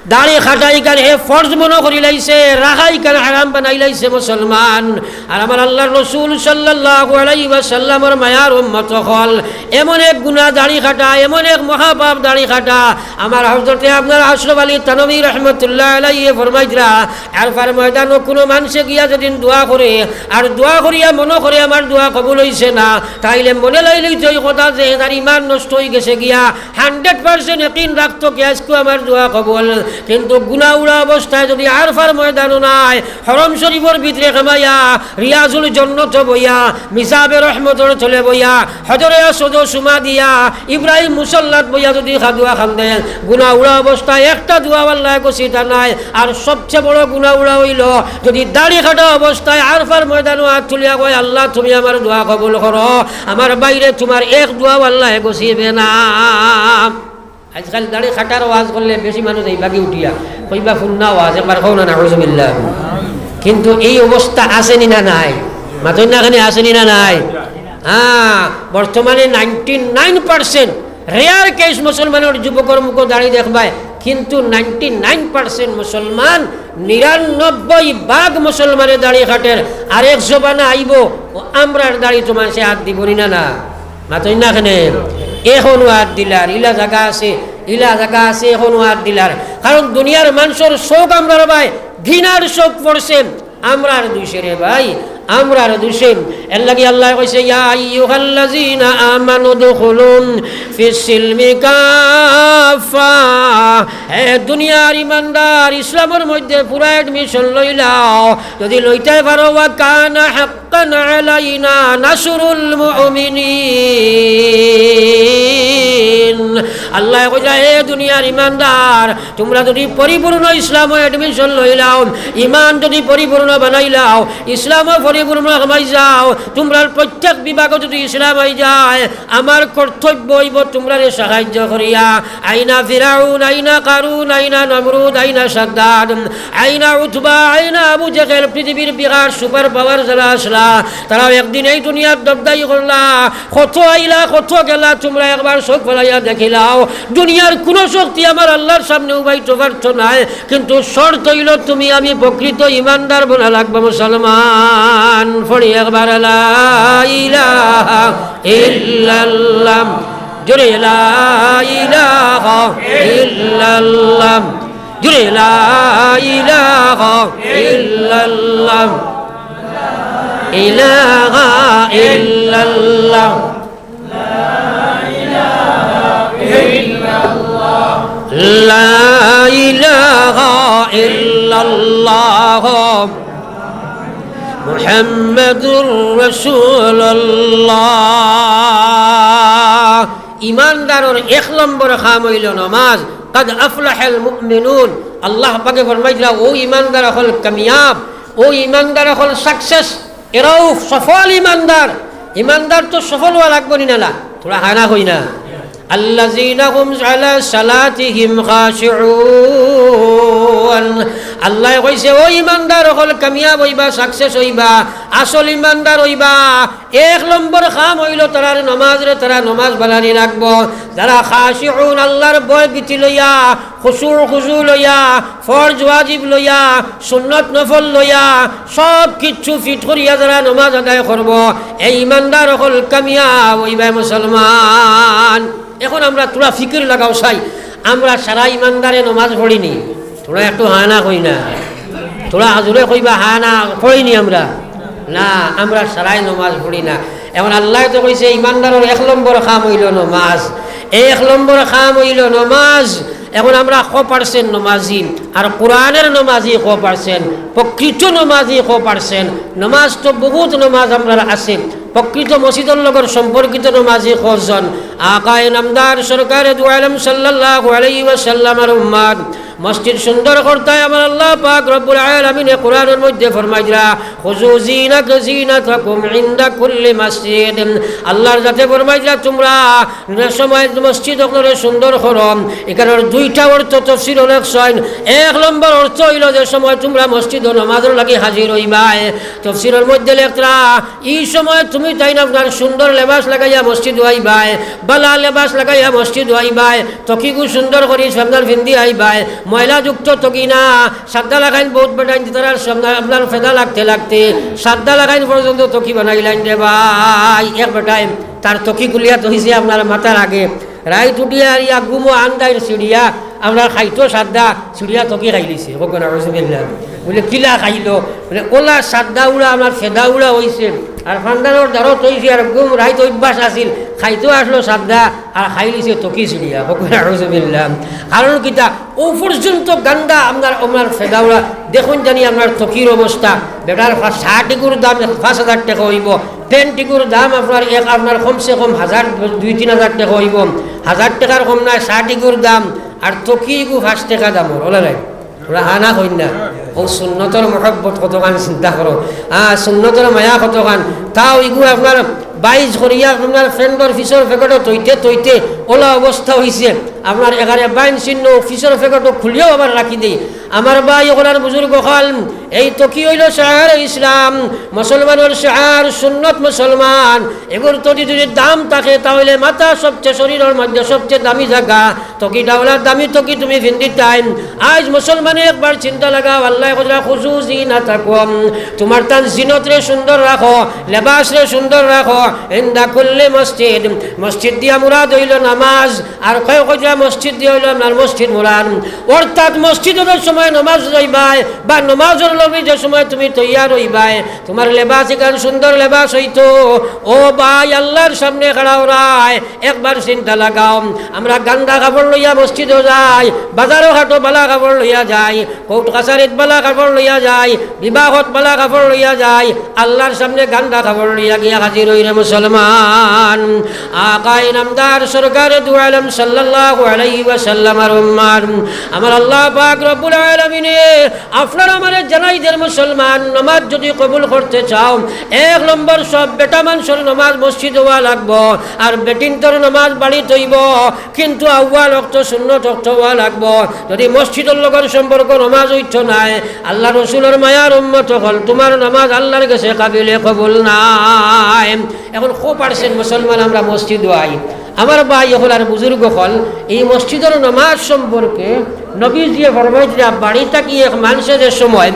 দাড়ি কাটা ইখান হে ফরজ মনো করিলাইছে, রাখা ইখান হারাম বানাইলাইছে মুসলমান। আর আমার আল্লার রসুল সাল্লাল্লাহু আলাইহি ওয়াসাল্লামর মায়ার উম্মত অকল, এমন এক গুনা দাড়ি কাটা, এমন এক মহাপাপ দাড়ি কাটা। আমার হযরতে আপনার আশরাফ আলী থানভী রহমতুল্লাহ আলাইহি ফরমাইতরা, আরফার ময়দানো কুনু মানষে গিয়া যুদি দোয়া করে, আর দোয়া করিয়া মনো করে আমার দোয়া কবুল অইছে না, তাইলে মনে লইলেই তো এই কথা যে তার ইমান নষ্ট অইগেছে গিয়া, হান্ড্রেড পার্সেন্ট ইয়াকিন রাখতো কি আইজকু আমার দোয়া কবুল। কিন্তু গুনা উড়া অবস্থায় যুদি আরফার ময়দানো নাই, হরম শরীফর ভিতরে কামাইয়া, রিয়াজুল জন্নত বইয়া, মিজাবে রহমতর তলে বইয়া, হজরে আসওয়াদো চুমা দিয়া, ইব্রাহিম মুসল্লাত বইয়া যুদি খা-, দোয়া কান্দেন, গুনা উড়া অবস্থায় একটা দোয়া আল্লায় গছিতা নায়। আর সবচেয়ে বড় গুনা উড়া অইলো যুদি দাড়ি কাটা অবস্থায় আরফার ময়দানো আত তুলিয়া কয়, "আল্লাহ, তুমি আমার দোয়া কবুল করো, আমার ভাইরে তুমার এক দোয়াও আল্লায় গছিবে না।" আইজকাল দাড়ি কাটার ওয়াজ করলে বেশি মানুষ এই বাগি উঠিয়া কইবা, "হুন্না ওয়াজ, একবার কও না, নাউজুবিল্লাহ।" কিন্তু এই অবস্থা আছে নি না নাই? মাতইন না কেনে, আছে নি না নাই? হ্যাঁ, বর্তমানে ninety nine percent, rare case মুসলমানর যুবকর মুখো দাড়ি দেখবায়, কিন্তু নাইনটি নাইন পার্সেন্ট মুসলমান, নিরানব্বই ভাগ মুসলমানে দাড়ি কাটের। আরেক জমানা আইবো, ও আমরার দাড়িত মানষে আত দিবো নি না না? মাতইন না কেনে? এখনো আত দিলার, ইলা জাগা আছে, ইলা জাগা আছে, এখনো আত দিলার। কারণ দুনিয়ার মানষর চউখ আমরার বায় ঘিনার চউখ পড়ছে, আমরার দুষে রে ভাই, আমরার দুষে। এরলাগি আল্লায় কইছে, "ইয়া আইয়ুহাল্লাযীনা আমানু উদখুলু ফিস সিলমি কাফফা।" হে দুনিয়ার ইমানদার, ইসলামর মধ্যে পুরা অ্যাডমিশন লইলাও, যুদি লইতায় পারো, "ওয়া কানা হাক্কান আলাইনা নাসরুল মুমিনিন।" আল্লায় কইলা, "হে দুনিয়ার ইমানদার, তুমরা যুদি পরিপূর্ণ ইসলামো অ্যাডমিশন লইলাও, ইমান যুদি পরিপূর্ণ বানাইলাও, ইসলামো পরিপূর্ণ হামাই যাও, তুমরার প্রত্যেক বিভাগো যুদি ইসলাম অই যায়, আমার কর্তব্য অইবো তুমরারে সাহায্য করিয়া।" আইনা ফিরাউন, আইনা কারুন, আইনা নমরুদ, আইনা সাদ্দাদ, আইনা উতবা, আইনা আবু জেহেল, পৃথিবীর বিরাট সুপার পাওয়ার যারা আছলা, তারাও একদিন এই দুনিয়ার দবদাই করলা। কত আইলা, কত গেলা, তুমরা একবার চউখ ফালাইয়া দেখিলাও। দুনিয়ার কুনু শক্তি আমার আল্লার সামনে উবাইতো পারতো নায়, কিন্তু শর্ত অইলো তুমি আমি প্রকৃত ইমানদার বনা লাগবো, মুসলমান। আন পড়ি একবার লা ইলাহা ইল্লাল্লাহ। জোরে লা ইলাহা ইল্লাল্লাহ। জোরে লা ইলাহা ইল্লাল্লাহ। ইলাহা ইল্লাল্লাহ। লা ইলাহা ইল্লাল্লাহ। মুহাম্মাদুর রাসূলুল্লাহ। ইমানদারর এক নম্বর কাম অইলো নমাজ। কাদ আফলাহাল মুমিনুন। আল্লাহ পাকে ফরমাইতরা, অউ ইমানদার অকল কামিয়াব, অউ ইমানদার অকল success, এরাউ সফল ইমানদার। ইমানদার তো সফল অওয়া লাগবো নি না? থুড়া হানা কই না। আল্লাযীনা হুম আলা সালাতিহিম খাশিউন। আল্লায় কইছে, অউ ইমানদার অকল কামিয়াব অইবা, success অইবা, আসল ইমানদার অইবা। এক নম্বর কাম অইলো তারার নমাজরে, তারা নমাজ বানানি লাগবো। যারা খাশিউন, আল্লার ভয় ভীতি লইয়া, খুশু খুজু লইয়া, ফরজ ওয়াজিব লইয়া, সুন্নত নফল লইয়া, সব কিচ্ছু fit করিয়া যারা নমাজ আদায় করবো, এই ইমানদার অকল কামিয়াব অইবা মুসলমান। এখন আমরা থুড়া ফিকির লাগাও চাই, আমরা সারা ইমানদারে নমাজ পড়িনি? থুড়া একটু হানা কই না, থুড়া হাজুরে কইবা, হানা পড়িনি আমরা? না, আমরা সারাই নমাজ পড়ি না। এখন আল্লায় তো কইছে, ইমানদারর এক নম্বর কাম অইলো নমাজ, এক নম্বর কাম অইলো নমাজ। এখন আমরা ক percent নমাজি, আর কোরআনের নমাজি ক percent, প্রকৃত নমাজি ক percent? নমাজ তো বহুত নমাজ আমরার আছে, প্রকৃত মসজিদর লগর সম্পর্কিত নমাজি কজন? আকায়ে নামদার সরকারে দু আলম সাল্লাল্লাহু আলাইহি ওয়াসাল্লামর উম্মত। মসজিদ সুন্দর করতায় আমার আল্লাহ পাক রব্বুল আলামিনে কোরআনর মধ্যে ফরমাইরা, "খুযু জিনাত-, জিনাতাকুম ইনদা কুল্লি মসজিদ।" আল্লাহর জাতে ফরমাইরা, "তুমরা যে সময় মসজিদ অকলরে সুন্দর করো।" ইখানর দুইটা অর্থ তফসির অনেক ছইন। এক নম্বর অর্থ অইলো, যে সময় তুমরা মসজিদো নমাজর লাগি হাজির অইবায়, তফসিরর মধ্যে লেখরা, ই সময় তুমি তাইন আপনার সুন্দর লেবাস লাগাইয়া মসজিদো আইবায়, বালা লেবাস লাগাইয়া মসজিদো আইবায়, তকিগু সুন্দর করি সামনার ফিন্দি আইবায়, ময়লাযুক্ত তকি না। সাদ্দা লাখাইন বহুত বেটাইন, তারার সামনে আপনার ফেদা লাগতে লাগতে সাদ্দা লাখাইন পর্যন্ত তকি বানাইলাইন রে ভাই। এক বেটাইন তার তকি খুলিয়া থইছে আপনার মাথার আগে, রাইত উঠিয়া আর ইয়া ঘুমো আন্দাইর ছিড়িয়া, আপনার খাইতো সাদ্দা, ছিড়িয়া তকি খাইলিছে। কউক্কা নাউজুবিল্লাহ। বুলে, "কিলা খাইলো?" বুলে, "ওলা সাদ্দা উড়া, আমার ফেদা উড়া অইছে, আর ফান্দানোর দারত অইছে, আর ঘুম রাইত অভ্যাস আছিল, খাইতো আসলো সাদ্দা, আর খাইলিছে তকি ছিড়িয়া।" কউক্কা নাউজুবিল্লাহ। কারণ কিতা? অউ পর্যন্ত গান্দা আপনার, আপনার ফেদা উড়া। দেখইন জানি আপনার তকির অবস্থা। বেটার ফা-, শার্ট ইগুর দাম এক পাঁচ হাজার টেকা অইবো, প্যান্ট ইগুর দাম আপনার এক, আপনার কমসে কম হাজার, দুই তিন হাজার টেকা অইবো, হাজার টেকার কম নায় শার্ট ইগুর দাম, আর তকি ইগু পাঁচ টেকা দামর, অলা নায়? থুড়া হানা কইন না। অউ সুন্নতর মহব্বত কতখান চিন্তা করো, আ, সুন্নতর মায়া কতখান। তাও ইগু আপনার বাইশ করিয়া আপনার প্যান্টর পিছর পকেটো থইতে থইতে অলা অবস্থা অইছে। আপনার এখানে বাইন চিহ্ন পিছর পকেটো খুলিয়াও আবার রাখি দেই। আমার ভাই অকল আর বুজুর্গ অকল, এই তকি অইলো শাআরে ইসলাম। মুসলমানর শাআর, সুন্নত মুসলমান। এগুর যদি, যদি দাম থাকে, তাহলে মাথা সবচেয়ে, শরীরর মধ্যে সবচেয়ে দামি জাগা। তকি ডাওলা দামি তকি তুমি ফিন্দিতাইন। আইজ মুসলমানে একবার চিন্তা লাগাও, আল্লায় কইরা, "খুযু জিনাতাকুম।" তুমার তান জিনতরে সুন্দর রাখো, লেবাসরে সুন্দর রাখো। ইনদা কুল্লি মসজিদ, মসজিদ দিয়া মুরাদ অইলো নামাজ। আর কেউ কইরা মসজিদ দিয়া অইলো আপনার মসজিদ মুরাদ। অর্থাৎ মসজিদো যে সময় নামাজ যাইবায় বা নামাজর লাগি যে সময় তুমি তৈয়ার অইবায়, তুমার লেবাস ইখান সুন্দর লেবাস অইতো। ও ভাই, আল্লার সামনে খাড়া অওরায়, একবার চিন্তা লাগাও। আমরা গান্দা কাপড় লইয়া মসজিদো যাই, বাজারো ঘাটো বালা কাপড় লইয়া যাই, কোর্ট কাছারিত বালা কাপড় লইয়া যাই, বিবাহত বালা কাপড় লইয়া যাই, আল্লার সামনে গান্দা কাপড় লইয়া গিয়া হাজির অই রে মুসলমান। আকায়ে নামদার সরকারে দু আলম সাল্লাল্লাহু আলাইহি ওয়াসাল্লামর উম্মত, আমার আল্লাহ পাক রব্বুল আলামিনে আপনার আমারে জানাই দের মুসলমান, নামাজ যদি কবুল করতে চাও, এক নম্বর সব বেটা মানষর নামাজ মসজিদো অওয়া লাগবো, আর বেটিন্তর নামাজ বাড়িত অইবো, কিন্তু আউয়াল অক্ত সুন্নত অক্ত অওয়া লাগবো। যদি মসজিদর লগর সম্পর্ক নামাজ অইতো নায়, আল্লার রসুলর মায়ার উম্মত অকল, তুমার নামাজ আল্লার গেছে কাবিলে কবুল নায়। এখন কো percent মুসলমান আমরা মসজিদো আই? আমার ভাই অকল আর বুজুর্গ অকল, এই মসজিদর নামাজ সম্পর্কে নবীজিয়ে ফরমাইতরা, বাড়ি থাকি এক মানষে যে সময়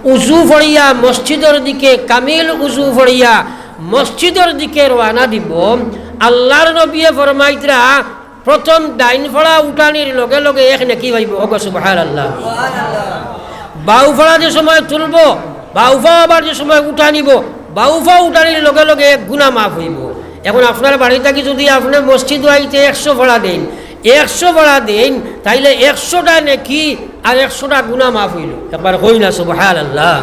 উজু পড়িয়া মসজিদর দিকে, কামিল উজু পড়িয়া মসজিদর দিকে রওয়ানা দিবো। আল্লার নবিয়ে ফরমাইতরা, প্রথম ডাইন ফাড়া উঠানির লগে লগে এক নেকি পাইবো। ওগো সুবহানাল্লাহ। বাউ ফাড়া যে সময় তুলবো, বাউ ফাও আবার যে সময় উঠানিবো, বাউ ফাও উঠানির লগে লগে এক গুনা মাফ অইবো। এখন আপনার বাড়ি থাকি যুদি আপনে মসজিদো আইতে একশো ফাড়া দেইন, একশো ফাড়া দেইন, তাইলে একশোটা নেকি আর একশোটা গুনা মাফ অইলো। একবার কই না সুবহানাল্লাহ।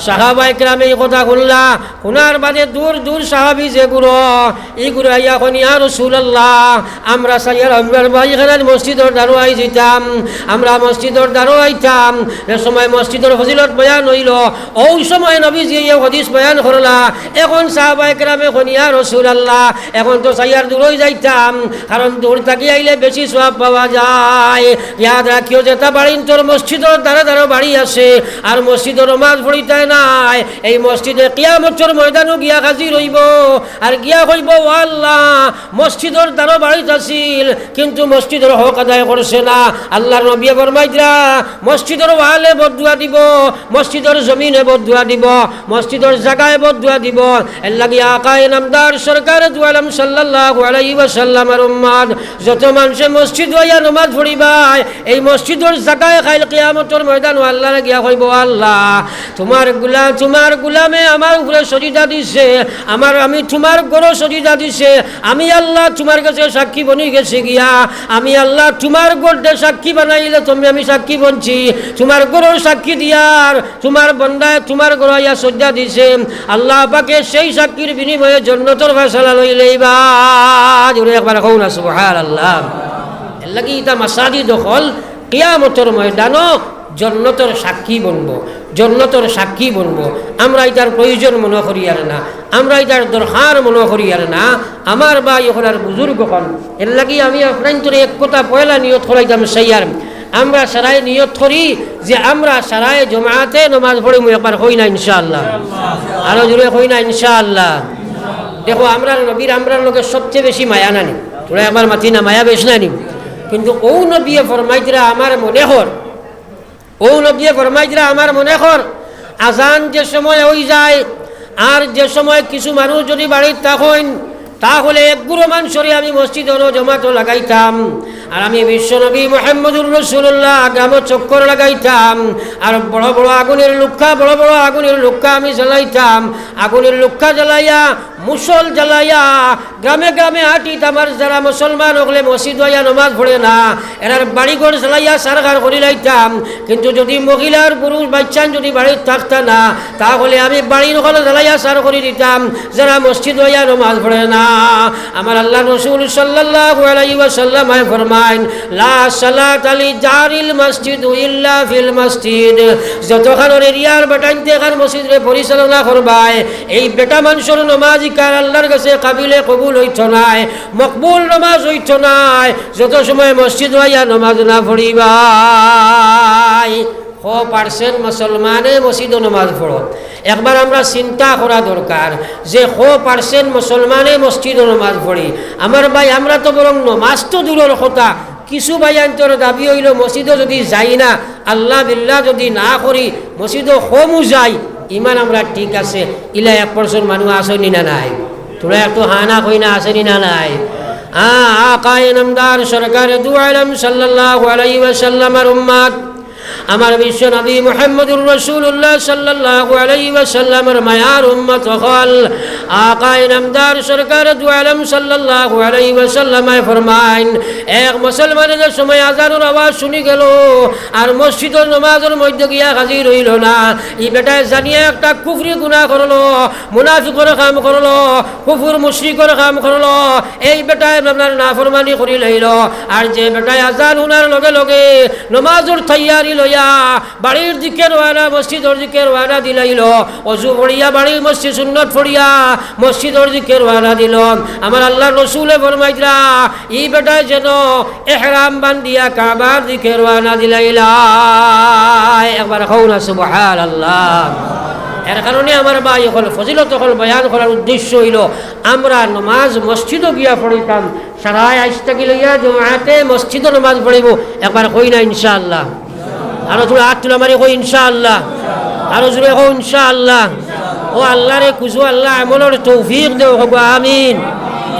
সাহাবায়ে কেরামে ই কথা হুনলা, হুনার বাদে দূর দূর সাহাবি যেগুইন, ইগুইন আইয়া কইন, "ইয়া রাসূলুল্লাহ, আমরা চাইয়ার আমরার বাড়িখানাত মসজিদর দ্বারো আইযিতাম, আমরা মসজিদর দ্বারো আইতাম।" যে সময় মসজিদর ফজিলত বয়ান অইলো, অউ সময় নবীজিয়ে ই হাদিস বয়ান করলা। এখন সাহাবায়ে কেরামে কইন, "ইয়া রাসূলুল্লাহ, এখন তো চাইয়ার দূরই যাইতাম, কারণ দূর থাকি আইলে বেশি সওয়াব পাওয়া যায়।" ইয়াদ রাখিও, যেতা বাড়িন্তর মসজিদর দ্বারো দ্বারো বাড়ি আছে, আর মসজিদো নমাজ পড়িতায় নায়, এই মসজিদে কিয়ামতর ময়দানো গিয়া হাজির অইবো, আর গিয়া কইবো, "ও আল্লাহ, মসজিদর দ্বারো বাড়িত আছিল, কিন্তু মসজিদর হক আদায় করছে না।" আল্লার নবিয়ে ফরমাইতরা, মসজিদর ওয়ালে বদদুয়া দিবো, মসজিদর জমিনে বদদুয়া দিবো, মসজিদর জাগায় বদদুয়া দিবো। এরলাগি আকায়ে নামদার সরকারে দু আলম সাল্লাল্লাহু আলাইহি ওয়াসাল্লামর উম্মত, যত মানষে মসজিদো আইয়া নমাজ পড়িবায়, এই মসজিদর জাগায় কাইল কিয়ামতর ময়দানো আল্লারে গিয়া কইবো, "আল্লাহ, তুমার গুলাম, তুমার গুলামে আমার উপরে সজিদা দিছে, আমার, আমি তুমার ঘরো সজিদা দিছে, আমি আল্লাহ তুমার গেছে সাক্ষী বনি গেছি গিয়া, আমি আল্লাহ তুমার ঘররে সাক্ষী বানাইলে তুমি আমি সাক্ষী বনছি, তুমার ঘরর সাক্ষী দিয়ার তুমার বন্দায় তুমার ঘরো আইয়া সজিদা দিছে, আল্লাহ পাকে সেই সাক্ষীর বিনিময়ে জন্নতর ফয়সালা লইলাইবা।" জোরে একবার কও না, সুবহানাল্লাহ। এরলাগি ইতা মাসাজিদ অকল কিয়ামতর ময়দানো জন্নতর সাক্ষী বনবো, জন্নতর সাক্ষী বনবো। আমরা ইতার প্রয়োজন মনো করিয়ার না, আমরা ইতার দরকার মনো করিয়ার না। আমার ভাই অকল আর বুজুর্গ অকল, এরলাগি আমি আপনাইন্তরে এক কথা পয়লা নিয়ত করাইতাম চাইয়ার, আমরা সারায় নিয়ত করি যে আমরা সারায় জমাতে নমাজ পড়িমু। একবার কই না ইনশাআল্লাহ, আরো জোরে কই না ইনশাআল্লাহ। দেখো, আমরার নবীর আমরার লগে সবচেয়ে বেশি মায়া নানি, থুড়া একবার মাতি না, মায়া বেশ নানি? কিন্তু অউ নবিয়ে ফরমাইতরা, আমার মনে কর, অউ নবিয়ে ফরমাইতরা, আমার মনে কর, আজান যে সময় অইযায়, আর যে সময় কিছু মানুষ যুদি বাড়িত থাকইন, তাহলে এক গুরু মানষরে আমি মসজিদো জমাতো লাগাইতাম। আর আমি বিশ্বনবী মুহাম্মদুর রাসূলুল্লাহ গ্রামো চক্কর লাগাইতাম। আর বড় বড় আগুনের লুক্কা, বড় বড় আগুনের লুক্কা আমি জ্বালাইতাম। আগুনের লুক্কা জ্বালাইয়া, মুসল জ্বালাইয়া, গ্রামে গ্রামে আটিতাম। আর যারা মুসলমান অকলে মসজিদো আইয়া নমাজ পড়ে না, এরার বাড়িঘর জ্বালাইয়া ছারখার করিলাইতাম। কিন্তু যুদি মহিলা আর পুরুষ বাইচ্চাইন যুদি বাড়িত থাকতা না, তাহলে আমি বাড়ির অকল জ্বালাইয়া ছার করি দিতাম, যারা মসজিদো আইয়া নমাজ পড়ে না। আমার আল্লার রসুল সাল্লাল্লাহু আলাইহি ওয়াসাল্লামে ফরমাইন, "লা সালাতা লি জারিল মসজিদ ইল্লা ফিল মসজিদ।" যতখানর এরিয়ার বেটাইন্তে এখান মসজিদরে পরিচালনা করবায়, এই বেটা মানষর নমাজ ইখান আল্লার গেছে কাবিলে কবুল অইতো নায়, মকবুল নমাজ অইতো নায়, যত সময় মসজিদো আইয়া নমাজ না পড়িবায়। কও percent মুসলমানে মসজিদো নমাজ পড়ো। একবার আমরা চিন্তা করা দরকার যে কও percent মুসলমানে মসজিদো নমাজ পড়ি। আমার ভাই, আমরা তো বরং নমাজ তো দূরর কথা, কিছু ভাইয়াইন্তর দাবি অইলো মসজিদো যুদি যাই না, আল্লাহ বিল্লাহ যুদি না করি, মসজিদো কমও যাই, ইমান আমরার ঠিক আছে। ইলা এক percent মানুষ আছইন নি না নাই? থুড়া একটু হা না কই না, আছইন নি না নাই? আ-, আকায়ে নামদার সরকারে দু আলম সাল্লাল্লাহু আলাইহি ওয়াসাল্লামর উম্মত, আমার বিশ্বনবী মুহাম্মদুর রাসূলুল্লাহ সাল্লাল্লাহু আলাইহি ওয়াসাল্লামর মায়ার উম্মত অকল, আকায়ে নামদার সরকারে দু আলম সাল্লাল্লাহু আলাইহি ওয়াসাল্লামে ফরমাইন, এক মুসলমানে যে সময় আজানর আওয়াজ হুনি গেলো আর মসজিদর নমাজর মধ্যে গিয়া হাজির অইলো না, ই বেটায় জানিয়া একটা কুফরি গুনা করলো, মুনাফিকর কাম করলো, কুফুর মুশরিকর কাম করলো, এই বেটায় আপনার নাফরমানি করিলাইলো। আর যে বেটায় আজান হুনার লগে লগে নমাজর তৈয়ারি লইয়া বাড়ির দিকে রওয়ানা, মসজিদর দিকে রওয়ানা দিলাইলো, অজু পড়িয়া বাড়ির মসজিদ সুন্নত পড়িয়া মসজিদর দিকে রওয়ানা দিলো, আমার আল্লার রসুলে ফরমাইতরা, ই বেটায় যেন এহরাম বান্ধিয়া কাবার দিকে রওয়ানা দিলাইলায়। একবার কও না সুবহানাল্লাহ। এর কারণে আমার ভাই অকল, ফজিলত অকল বয়ান করার উদ্দেশ্য অইলো, আমরা নমাজ মসজিদো গিয়া পড়িতাম, সারায় আইজ থাকি লইয়া জমাতে মসজিদো নমাজ পড়িমু। একবার কই না ইনশাআল্লাহ। আরো থুড়া আত তুলা মারি কই ইনশাআল্লাহ। আরো জোরে কও ইনশাআল্লাহ। ও আল্লাহরে খুঁজো, আল্লাহ আমলর তৌফিক দেও, কও আমিন।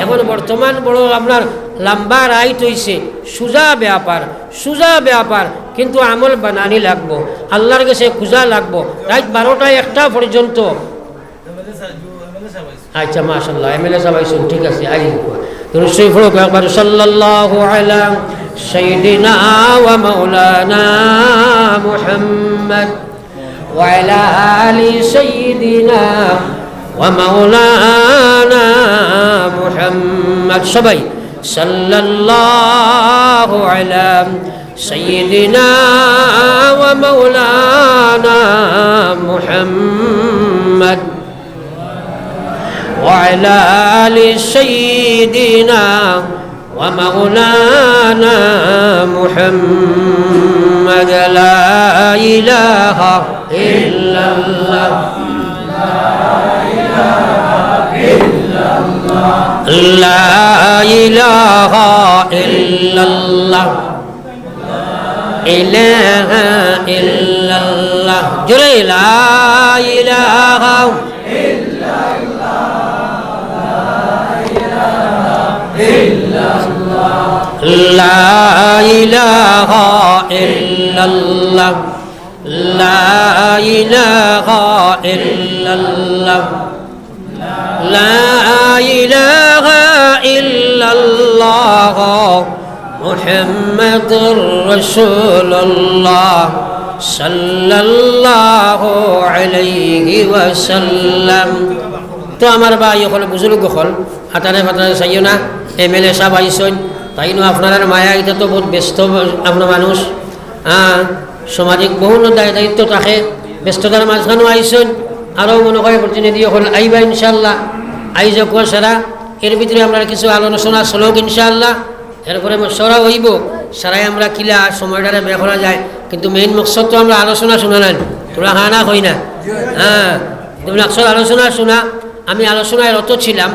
এখন বর্তমান বড় আপনার লম্বা রাইত অইছে, সুজা ব্যাপার, সুজা ব্যাপার, কিন্তু আমল বানানি লাগবো, আল্লাহর গেছে খুঁজা লাগবো। রাইত বারোটা একটা পর্যন্ত। আচ্ছা, মাশাআল্লাহ, এমএলএ সাব আইছইন, ঠিক আছে, আই দুরূদ শরীফ পড়ো একবার, সাল্লাল্লাহু আলা সাইয়্যিদিনা ওয়া মাওলানা মুহাম্মদ ওয়া আলা আলি সাইয়্যিদিনা ওয়া মাওলানা মুহাম্মদ। সবাই, সাল্লাল্লাহু আলা সাইয়্যিদিনা ওয়া মাওলানা মুহাম্মদ ওয়া আলা আলি সাইয়্যিদিনা ওয়া মাওলানা মুহাম্মদ। লা ইলাহা ইল্লাল্লাহ। লা ইলাহা ইল্লাল্লাহ। ইলাহা ইল্লাল্লাহ। জোরে, লা ইলাহা। লা ইলাহা ইল্লাল্লাহ। লা ইলাহা ইল্লাল্লাহ। লা ইলাহা ইল্লাল্লাহ মুহাম্মাদুর রাসূলুল্লাহ সাল্লাল্লাহু আলাইহি ওয়াসাল্লাম। তো আমার ভাই অকল, বুজুর্গ অকল, হাতারে ফাতারে চাইও না, এমএলএ সাব আইছইন, তাইনও আপনারার মায়া, ইতা তো বউত ব্যস্ত আপনার মানুষ, হ্যাঁ, সামাজিক বহুল দায় দায়িত্ব থাকে, ব্যস্ততার মাঝখানো আইছইন। আরও মনে হয় প্রতিনিধি অকল আইবা ইনশাআল্লাহ, আইজ অকল সারা, এর ভিতরে আমরা কিছু আলোচনা চলউক ইনশাআল্লাহ। এরপরে মশওয়ারা অইবো, সারাই আমরা কিলা সময়টারে বের করা যায়, কিন্তু মেইন মকসদ তো আমরা আলোচনা শুনা নায়, তোরা হা না কই না, হ্যাঁ, কিন্তু মকসদ আলোচনা শুনা। আমি আলোচনায় রত ছিলাম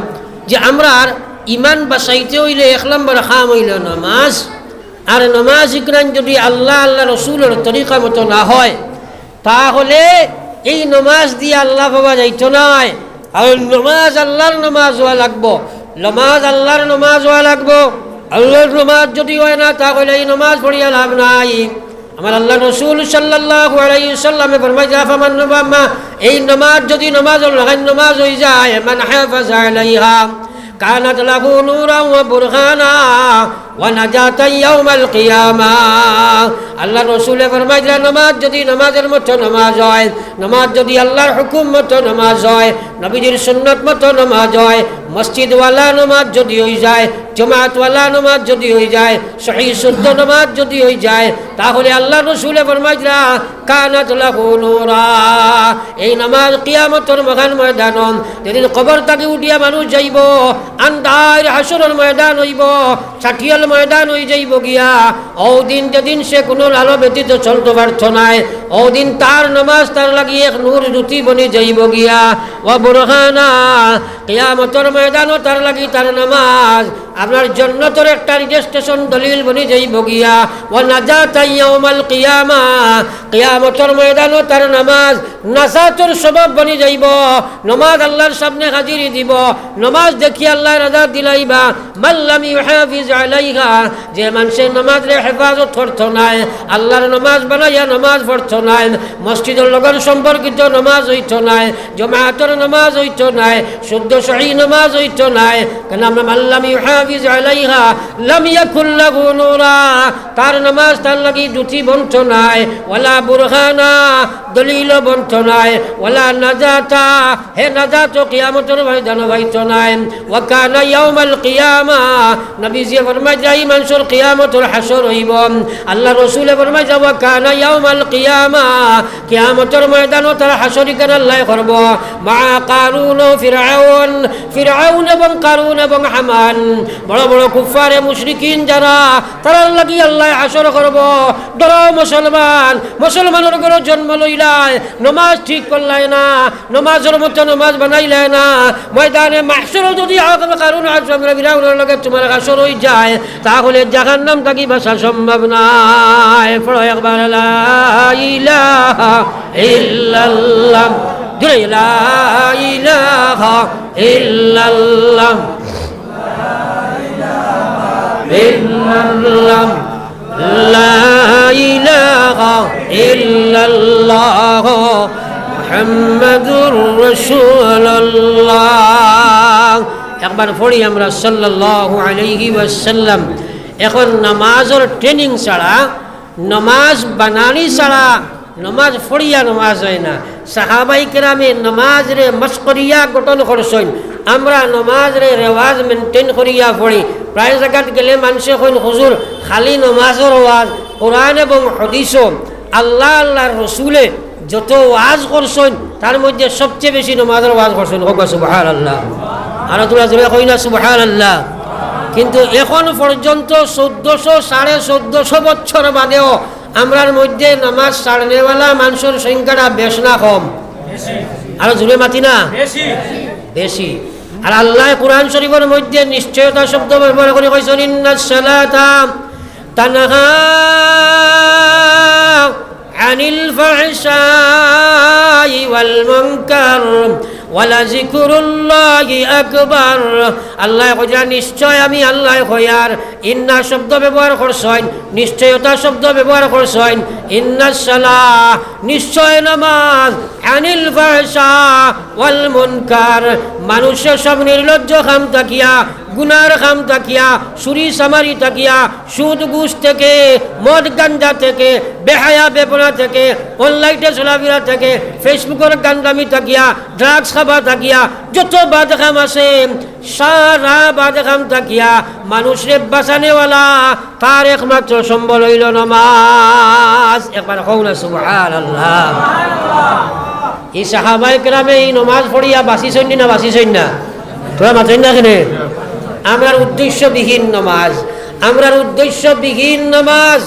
যে আমরার ইমান বাঁচাইতে অইলে এক নম্বর কাম অইলো নমাজ। আর নমাজ ইকরান যদি আল্লাহ, আল্লাহ রসুলর তরিকা মতো না হয়, তাহলে এই নমাজ দিয়া আল্লাহ পাওয়া যাইতো নায়। আর নমাজ আল্লাহর নমাজ অওয়া লাগবো, নমাজ আল্লাহর নমাজ অওয়া লাগবো। আল্লাহর নমাজ যদি হয় না, তাহলে এই নমাজ পড়িয়া লাভ নাই। আমার আল্লাহর রসুল সাল্লাল্লাহু আলাইহি ওয়াসাল্লামে ফরমাইছে, "আফামান নুবাম্মা", এই নমাজ যদি নমাজ অইল, নমাজ অই যায়, "মান হাফাজা আলাইহা কানাত লাহু নূরান ওয়া বুরহানা ওয়া নাজাতান ইয়াউমাল কিয়ামা।" আল্লাহর রসুলে ফরমাইলা, নমাজ যদি নমাজর মতো নমাজ হয়, নমাজ যদি আল্লাহর হুকুম মতো নমাজ হয়, নবীজির সুন্নত মতো নমাজ হয়, মসজিদওয়ালা নমাজ যদি অই যায়, জমাতওয়ালা নমাজ যদি অই যায়, সহি শুদ্ধ নমাজ যদি অই যায়, তাহলে আল্লাহর রসুলে ফরমাইলা, "কানাত লাহু নূরা।" এই নমাজ কিয়ামতর মহান ময়দান, যেদিন কবর থাকি উঠিয়া মানুষ যাইবো, আন্ধার হাসরর ময়দান অইবো, ছাটিয়াল ময়দান অই যাইবো গিয়া। অউ দিন, যেদিন সে কুনু আলো ব্যতীত চলতো পারতো নায়, অউ দিন তার নমাজ তার লাগি এক নূর জ্যোতি বনি যাইবো গিয়া। ওয়া বুরহানা, কিয়ামতর ময়দানও তার লাগি তার নমাজ আপনার জন্নতর একটা রেজিস্ট্রেশন দলিল বনি যাইবো গিয়া। ওয়া নাজাতান ইয়াউমাল কিয়ামা, কিয়ামতর ময়দানও তার নমাজ নাজাতর সবাব বনি যাইবো। নমাজ আল্লাহর সামনে হাজিরি দিবো। নমাজ দেখিয়া আল্লাহ রাজা দিলাইবা। মান লাম ইউহাফিজ আলাইহা, যে মানষে নমাজরে হেফাজত করতো নায়, আল্লাহর নমাজ বানাইয়া নমাজ পড়তো নায়, মসজিদর লগর সম্পর্কিত নমাজ অইতো নায়, জমাতর নমাজ অইতো নায়, শুদ্ধ সহি নমাজ অইতো নায়। কেন আমরা, "মান লাম ইউহাফিজ আলাইহা লাম ইয়াকুল লাহু নূরা", তার নমাজ তার লাগি জ্যোতি বনতো নায়, ওয়ালা বুরহানা, দলিলও বনতো নায়, ওয়ালা নাজাতা, হে নাজাতও কিয়ামতর ময়দানও পাইতো নায়। ওয়া কানা ইয়াউমাল কিয়ামা, নবীজিয়ে ফরমাইলা, ই মানষর কিয়ামতর হাসর অইবো। আল্লাহর রসুলে ফরমাইলা, ওয়া কানা ইয়াউমাল কিয়ামা, কিয়ামতর ময়দানও তার হাসর ইখান আল্লায় করবো। মা কারুন ও ফিরআউন, ফিরআউন এবং কারুন এবং হামান, বড় বড় কুফফারে মুশরিকিন যারা, তারার লাগি আল্লায় হাসর করবো। ডরাও মুসলমান, মুসলমানর ঘরো জন্ম লইলা, নমাজ ঠিক করলায় না, নমাজর মতো নমাজ বানাইলায় না, ময়দানে মাহশরো যদি আদম কারুন আজম ফিরাউনর লগে তুমার হাশর অই যায়, তাহলে জাহান্নাম থাকি বাঁচা সম্ভব নায়। পড়ো একবার, লা ইলাহা ইল্লাল্লাহ। জোরে, লা ইলাহা ইল্লাল্লাহ। ইল্লাল্লাহ। লা ইলাহা ইল্লাল্লাহ মুহাম্মাদুর রাসূলুল্লাহ। একবার পড়ি আমরা সাল্লাল্লাহু আলাইহি ওয়াসাল্লাম। এখন নামাজর training ছাড়া, নামাজ বানানি ছাড়া নামাজ পড়িয়া নামাজ অয় না। সাহাবায়ে কেরামে নামাজরে মশকরিয়া গঠন করছইন। আমরা নামাজরে রেওয়াজ maintain করিয়া পড়ি। প্রায় জাগাত গেলে মানষে কইন, "হুজুর, খালি নামাজর ওয়াজ।" কোরআন এবং হাদিসো আল্লাহ, আল্লাহর রসুলে যত ওয়াজ করছইন, তার মধ্যে সবচেয়ে বেশি নামাজর ওয়াজ করছইন। কউক্কা সুবহানাল্লাহ। আর তুমরা জোরে কইও না সুবহানাল্লাহ। কিন্তু এখন পর্যন্ত চৌদ্দশো, সাড়ে চৌদ্দশো বছর বাদেও আমরার মধ্যে নামাজ ছাড়নেওয়ালা মানষর সংখ্যাটা বেশ না কম? আরো জোরে মাতি না? বেশি। আর আল্লায় কোরআন শরীফর মধ্যে নিশ্চয়তা শব্দ ব্যবহার করি কইছইন, "ইন্নাস সালাতা তানহা আনিল ফাহশাই ওয়াল মুনকার ওয়ালা যিকরুল্লাহি আকবার।" আল্লায় কইরা, "নিশ্চয় আমি আল্লায় কইয়ার।" ইন্না শব্দ ব্যবহার করছইন, নিশ্চয়তা শব্দ ব্যবহার করছইন। ইন্নাস সালাহ, নিশ্চয় নামাজ, আনিল ফাহশা ওয়াল মুনকার, মানষর সব নির্লজ্জ কাম থাকিয়া, গুনার কাম থাকিয়া, চুরি চামারি থাকিয়া, সুদ ঘুষ থেকে, মদ গাঞ্জা থেকে, বেহায়া বেপনা থেকে, অনলাইনে চলাফিরা থেকে, Facebookর গান্দামি থাকিয়া, drugs খাবা থাকিয়া, যত বাদ কাম আছে, সারা বাদ কাম থাকিয়া মানষরে বাঁচানেওয়ালা তার একমাত্র সম্বল অইলো নমাজ। একবার কও না সুবহানাল্লাহ। ই সাহাবায়ে কেরামে ই নমাজ পড়িয়া বাঁচিছইন নি না বাঁচিছইন না? তুমরা মাতইন না কেনে? আমরার উদ্দেশ্যবিহীন নমাজ, আমরার উদ্দেশ্যবিহীন নমাজ।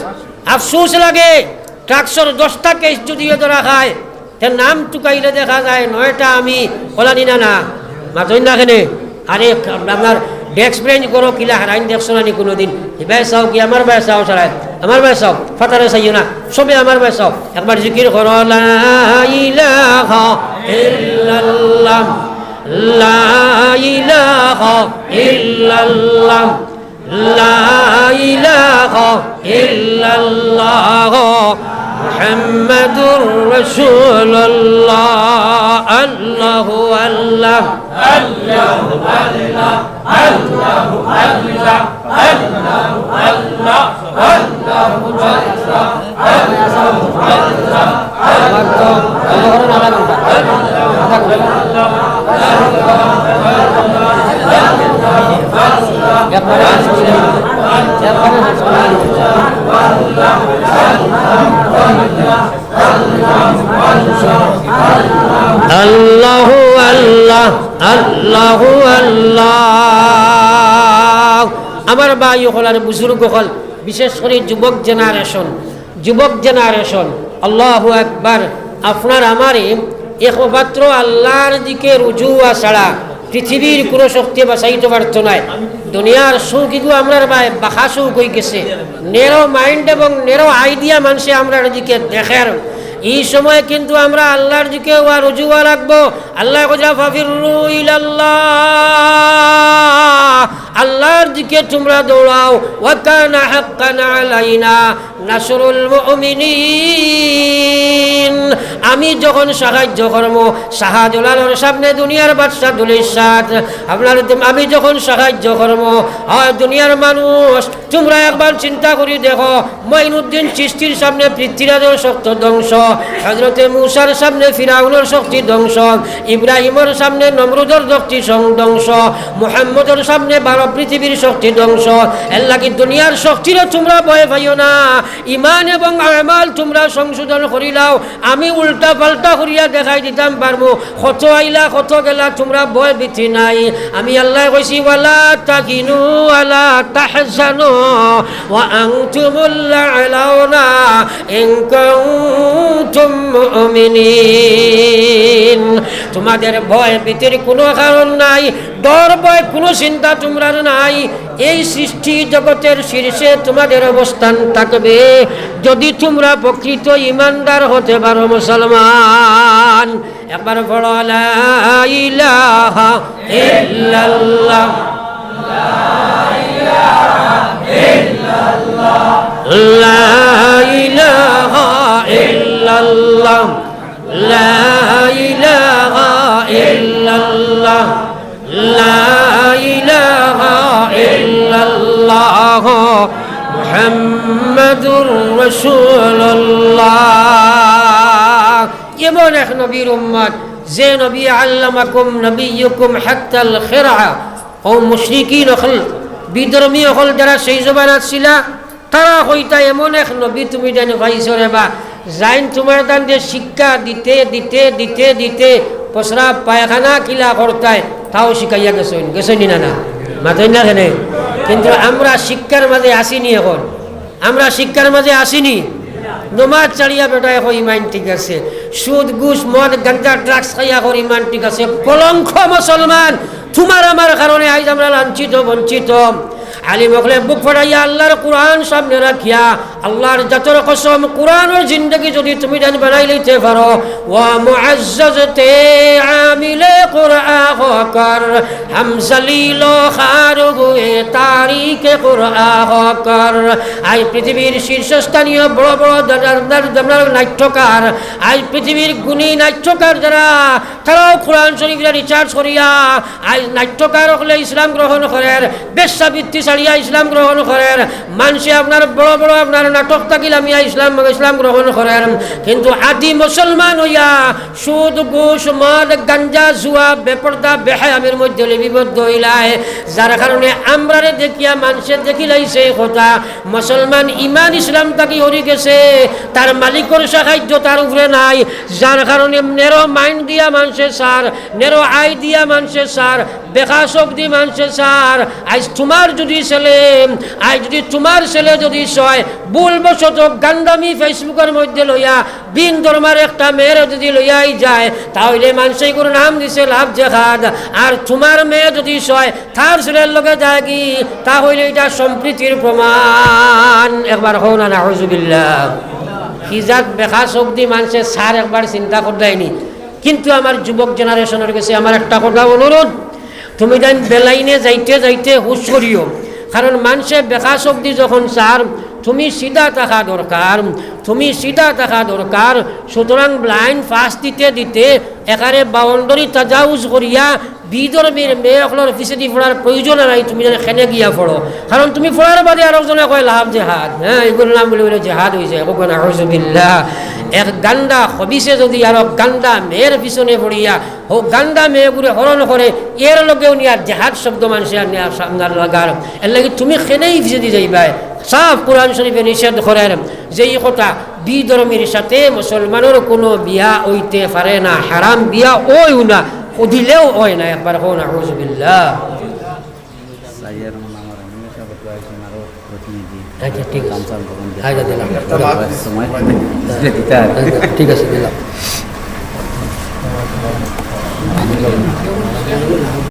আফসোস লাগে, ট্রাকসর দশটা কেস যদিও ধরা খায়, তে নাম তুকাইলে দেখা যায় নয়টা আমি, অলা নি না না, মাতইন না কেনে? আরে, আপনার ডেস্ক বেঞ্চ করো কিলা হারাইন দেখছো না নি কোনোদিন? ইবায় চাও কি আমার বায় চাও সারায়? আমার বায় চাও, ফাতারে চাইও না, সবে আমার বায় চাও। একবার জিকির করো, লা ইলাহা ইল্লাল্লাহ, লা ইলাহা ইল্লাল্লাহ। لا إله إلا الله محمد رسول الله. الله الله. الله الله. الله الله. الله الله. الله الله. আল্লাহু আল্লাহ, আল্লাহু আল্লাহ। আমার ভাই অকল আর বুজুর্গ অকল, বিশেষ করি যুবক জেনারেশন, যুবক জেনারেশন, আল্লাহু আকবার। আপনার আমারে একমাত্র আল্লাহর দিকে রুজু অওয়া ছাড়া পৃথিবীর কোনো শক্তি বাঁচাইতে পারতো নায়। দুনিয়ার শৌক ইগু আমরার বায় বাঁকা শৌক অইগেছে। Narrow mind এবং narrow idea মানষে আমরার দিকে দেখের। ই সময় কিন্তু আমরা আল্লাহর দিকে অওয়া রুজু অওয়া লাগবো। আল্লায় কইরা, "ফাফিররু ইলাল্লাহ।" আল্লাহর দিকে তুমরা দৌড়াও। "ওয়া কানা হাক্কান আলাইনা নাসরুল মুমিনিন।" আমি যখন সাহায্য করমু শাহজালালর সামনে দুনিয়ার বাদশা দুলিশাত, আপনার, আমি যখন সাহায্য করমু, হয় দুনিয়ার মানুষ, তুমরা একবার চিন্তা করি দেখো, মঈনুদ্দিন চিশতির সামনে পৃথ্বীরাজর শক্তি ধ্বংস, হজরতে মুসার সামনে ফিরাউনর শক্তি ধ্বংস, ইব্রাহিমর সামনে নমরুদর শক্তি সং-, ধ্বংস, মুহাম্মদর সামনে বারো পৃথিবীর শক্তি ধ্বংস। এর লাগি দুনিয়ার শক্তিরে তুমরা ভয় পাইও না, ইমান এবং আমাল তুমরা সংশোধন করিলাও। আমি উল্টা উল্টা পাল্টা করিয়া দেখাই দিতাম পারমু। কত আইলা, কত গেলা, তুমরা ভয় ভীতি নাই। আমি আল্লায় কইছি, "ওয়ালা তাহিনু ওয়ালা তাহজানু ওয়া আনতুমুল আ'লাউনা ইন কুনতুম মুমিনিন।" তোমাদের ভয় ভীতির কুনু কারণ নাই, ডর ভয় কুনু চিন্তা তুমরার নাই। এই সৃষ্টি জগতের শীর্ষে তোমাদের অবস্থান থাকবে, যদি তোমরা প্রকৃত ইমানদার হতে পারো, মুসলমান। একবার পড়ো, লা ইলাহা ইল্লাল্লাহ, লা ইলাহা ইল্লাল্লাহ, লা ইলাহা ইল্লাল্লাহ, লা ইলাহা ইল্লাল্লাহ, মুহাম্মাদুর রাসূলুল্লাহ। এমন এক নবীর উম্মত, যে নবী আল্লামাকুম নবিয়্যুকুম হাত্তাল খিরআ, ও মুশরিকিন অকল, বিধর্মী অকল যারা সেই জমানাত ছিলা, তারা কইতা, "এমন এক নবী তুমি জানি পাইছো রে বা, যাইন তোমার তানরে শিক্ষা দিতে, দিতে, দিতে, দিতে, প্রস্রাব পায়খানা কিলা করতায়, তাও শিখাইয়া গেছইন।" গেছইন নি না, না? মাতইন না কেনে? কিন্তু আমরা শিক্ষার মাঝে আসিনি এখন। আমরা শিক্ষার মাঝে আসিনি। নমাজ ছাড়িয়া বেটায় কয় ইমান ঠিক আছে, সুদ, ঘুষ, মদ, গাঞ্জা, drugs খাইয়া কয় ইমান ঠিক আছে। কলঙ্ক মুসলমান, তোমার আমার কারণে আইজ আমরা লাঞ্ছিত, বঞ্চিত। আলিম অকলে বুক ফাটাইয়া আল্লাহর কোরআন সামনে রাখিয়া, আল্লাহর জাতর কসম, কোরআনর জিন্দেগি যদি তুমি জানি বানাই লইতে পারো, ও মুআজ্জাজ তে আমিলে কোরআ হকর, হাম জলিল খার হুয়ে তারিকে কোরআ হকর। আইজ পৃথিবীর শীর্ষস্থানীয় বড় বড় দাদার দাদার নাট্যকার, আইজ পৃথিবীর গুণী নাট্যকার যারা, তারাও কোরআন শরীফরে research করিয়া আইজ নাট্যকার অকলে ইসলাম গ্রহণ করের, বেশ্যাবৃত্তি ছাড়িয়া ইসলাম গ্রহণ করের, মানষে আপনার বড় বড় আপনার নাটক থাকি লামিয়া ইসলাম, ইসলাম গ্রহণ করের। কিন্তু আদি মুসলমান অইয়া সুদ, ঘুষ, মদ, গাঞ্জা, জুয়া, বেপর্দা, বেহায়ামির মধ্যে লিপিবদ্ধ অইলায়, যার কারণে আমরারে দেখিয়া মানষে দেখিলাইছে এই কথা, মুসলমান ইমান ইসলাম থাকি হরি গেছে, তার মালিকর সাহায্য তার উপরে নাই, যার কারণে narrow mind দিয়া মানষে সার, narrow eye দিয়া মানষে সার, বেখা চোখ দি মানষে সার। আইজ তোমার যদি ছেলে, আইজ যদি তোমার ছেলে যদি সয়, ভুলবশত গান্দামি Facebook-র মধ্যে লইয়া ভিন ধর্মর একটা মেয়েরে যদি লইয়া আই যায়, তাহলে মানষে এগুর নাম দিছে love জেহাদ। আর তোমার মেয়ে যদি সয়, তার ছেলের লগে যায়গি, তাহলে এটা সম্প্রীতির প্রমাণ। একবার কও না, নাউজুবিল্লাহ। কি জাত বেখা চোখ দি মানষে সার, একবার চিন্তা করলায়নি। কিন্তু আমার যুবক generation-র গেছে আমার একটা কথা অনুরোধ, তুমি যেন বেলাইনে যাইতে যাইতে হুশ করিও, কারণ মানষে বেখা চোখ দি যখন সার, তুমি সিধা থাকা দরকার, তুমি সিধা থাকা দরকার। সুতরাং blind pass দিতে দিতে একারে boundary তাজাউজ করিয়া বিধর্মীর মেয়ে অকলর পিছেদি পড়ার প্রয়োজন নাই, তুমি যেন খেনে গিয়া পড়ো। কারণ তুমি পড়ার বাদে আরকজনে কয় love জেহাদ, হ্যাঁ, এগুর নাম বলে বলে জেহাদ অইছে, এগুর নাউজুবিল্লাহ। এক গান্দা খবিছে যদি আরক গান্দা মেয়ের পিছনে পড়িয়া ও গান্দা মেয়েগুরে হরণ করে, এর লগেও নিয়া জেহাদ শব্দ মানষে আর নিয়া সামনার লাগার। এর লাগি তুমি খেনেই পিছেদি যাইবায়। সাফ কোরআন শরীফে নিষেধ করের যে এই কথা, বিধর্মীর সাথে মুসলমানর কোনো বিয়া অইতে পারে না, হারাম বিয়া অইও না, ও দিলেও অয় না। একবার কও নাউজুবিল্লাহ। সাইয়ার নাম আমার আমি সব তো আইসি মারো প্রতিনিধি। আচ্ছা, ঠিক আছে। কাম চাম করুন। আচ্ছা, দিলাম। সময় দিতে আর। আচ্ছা, ঠিক আছে, দিলাম।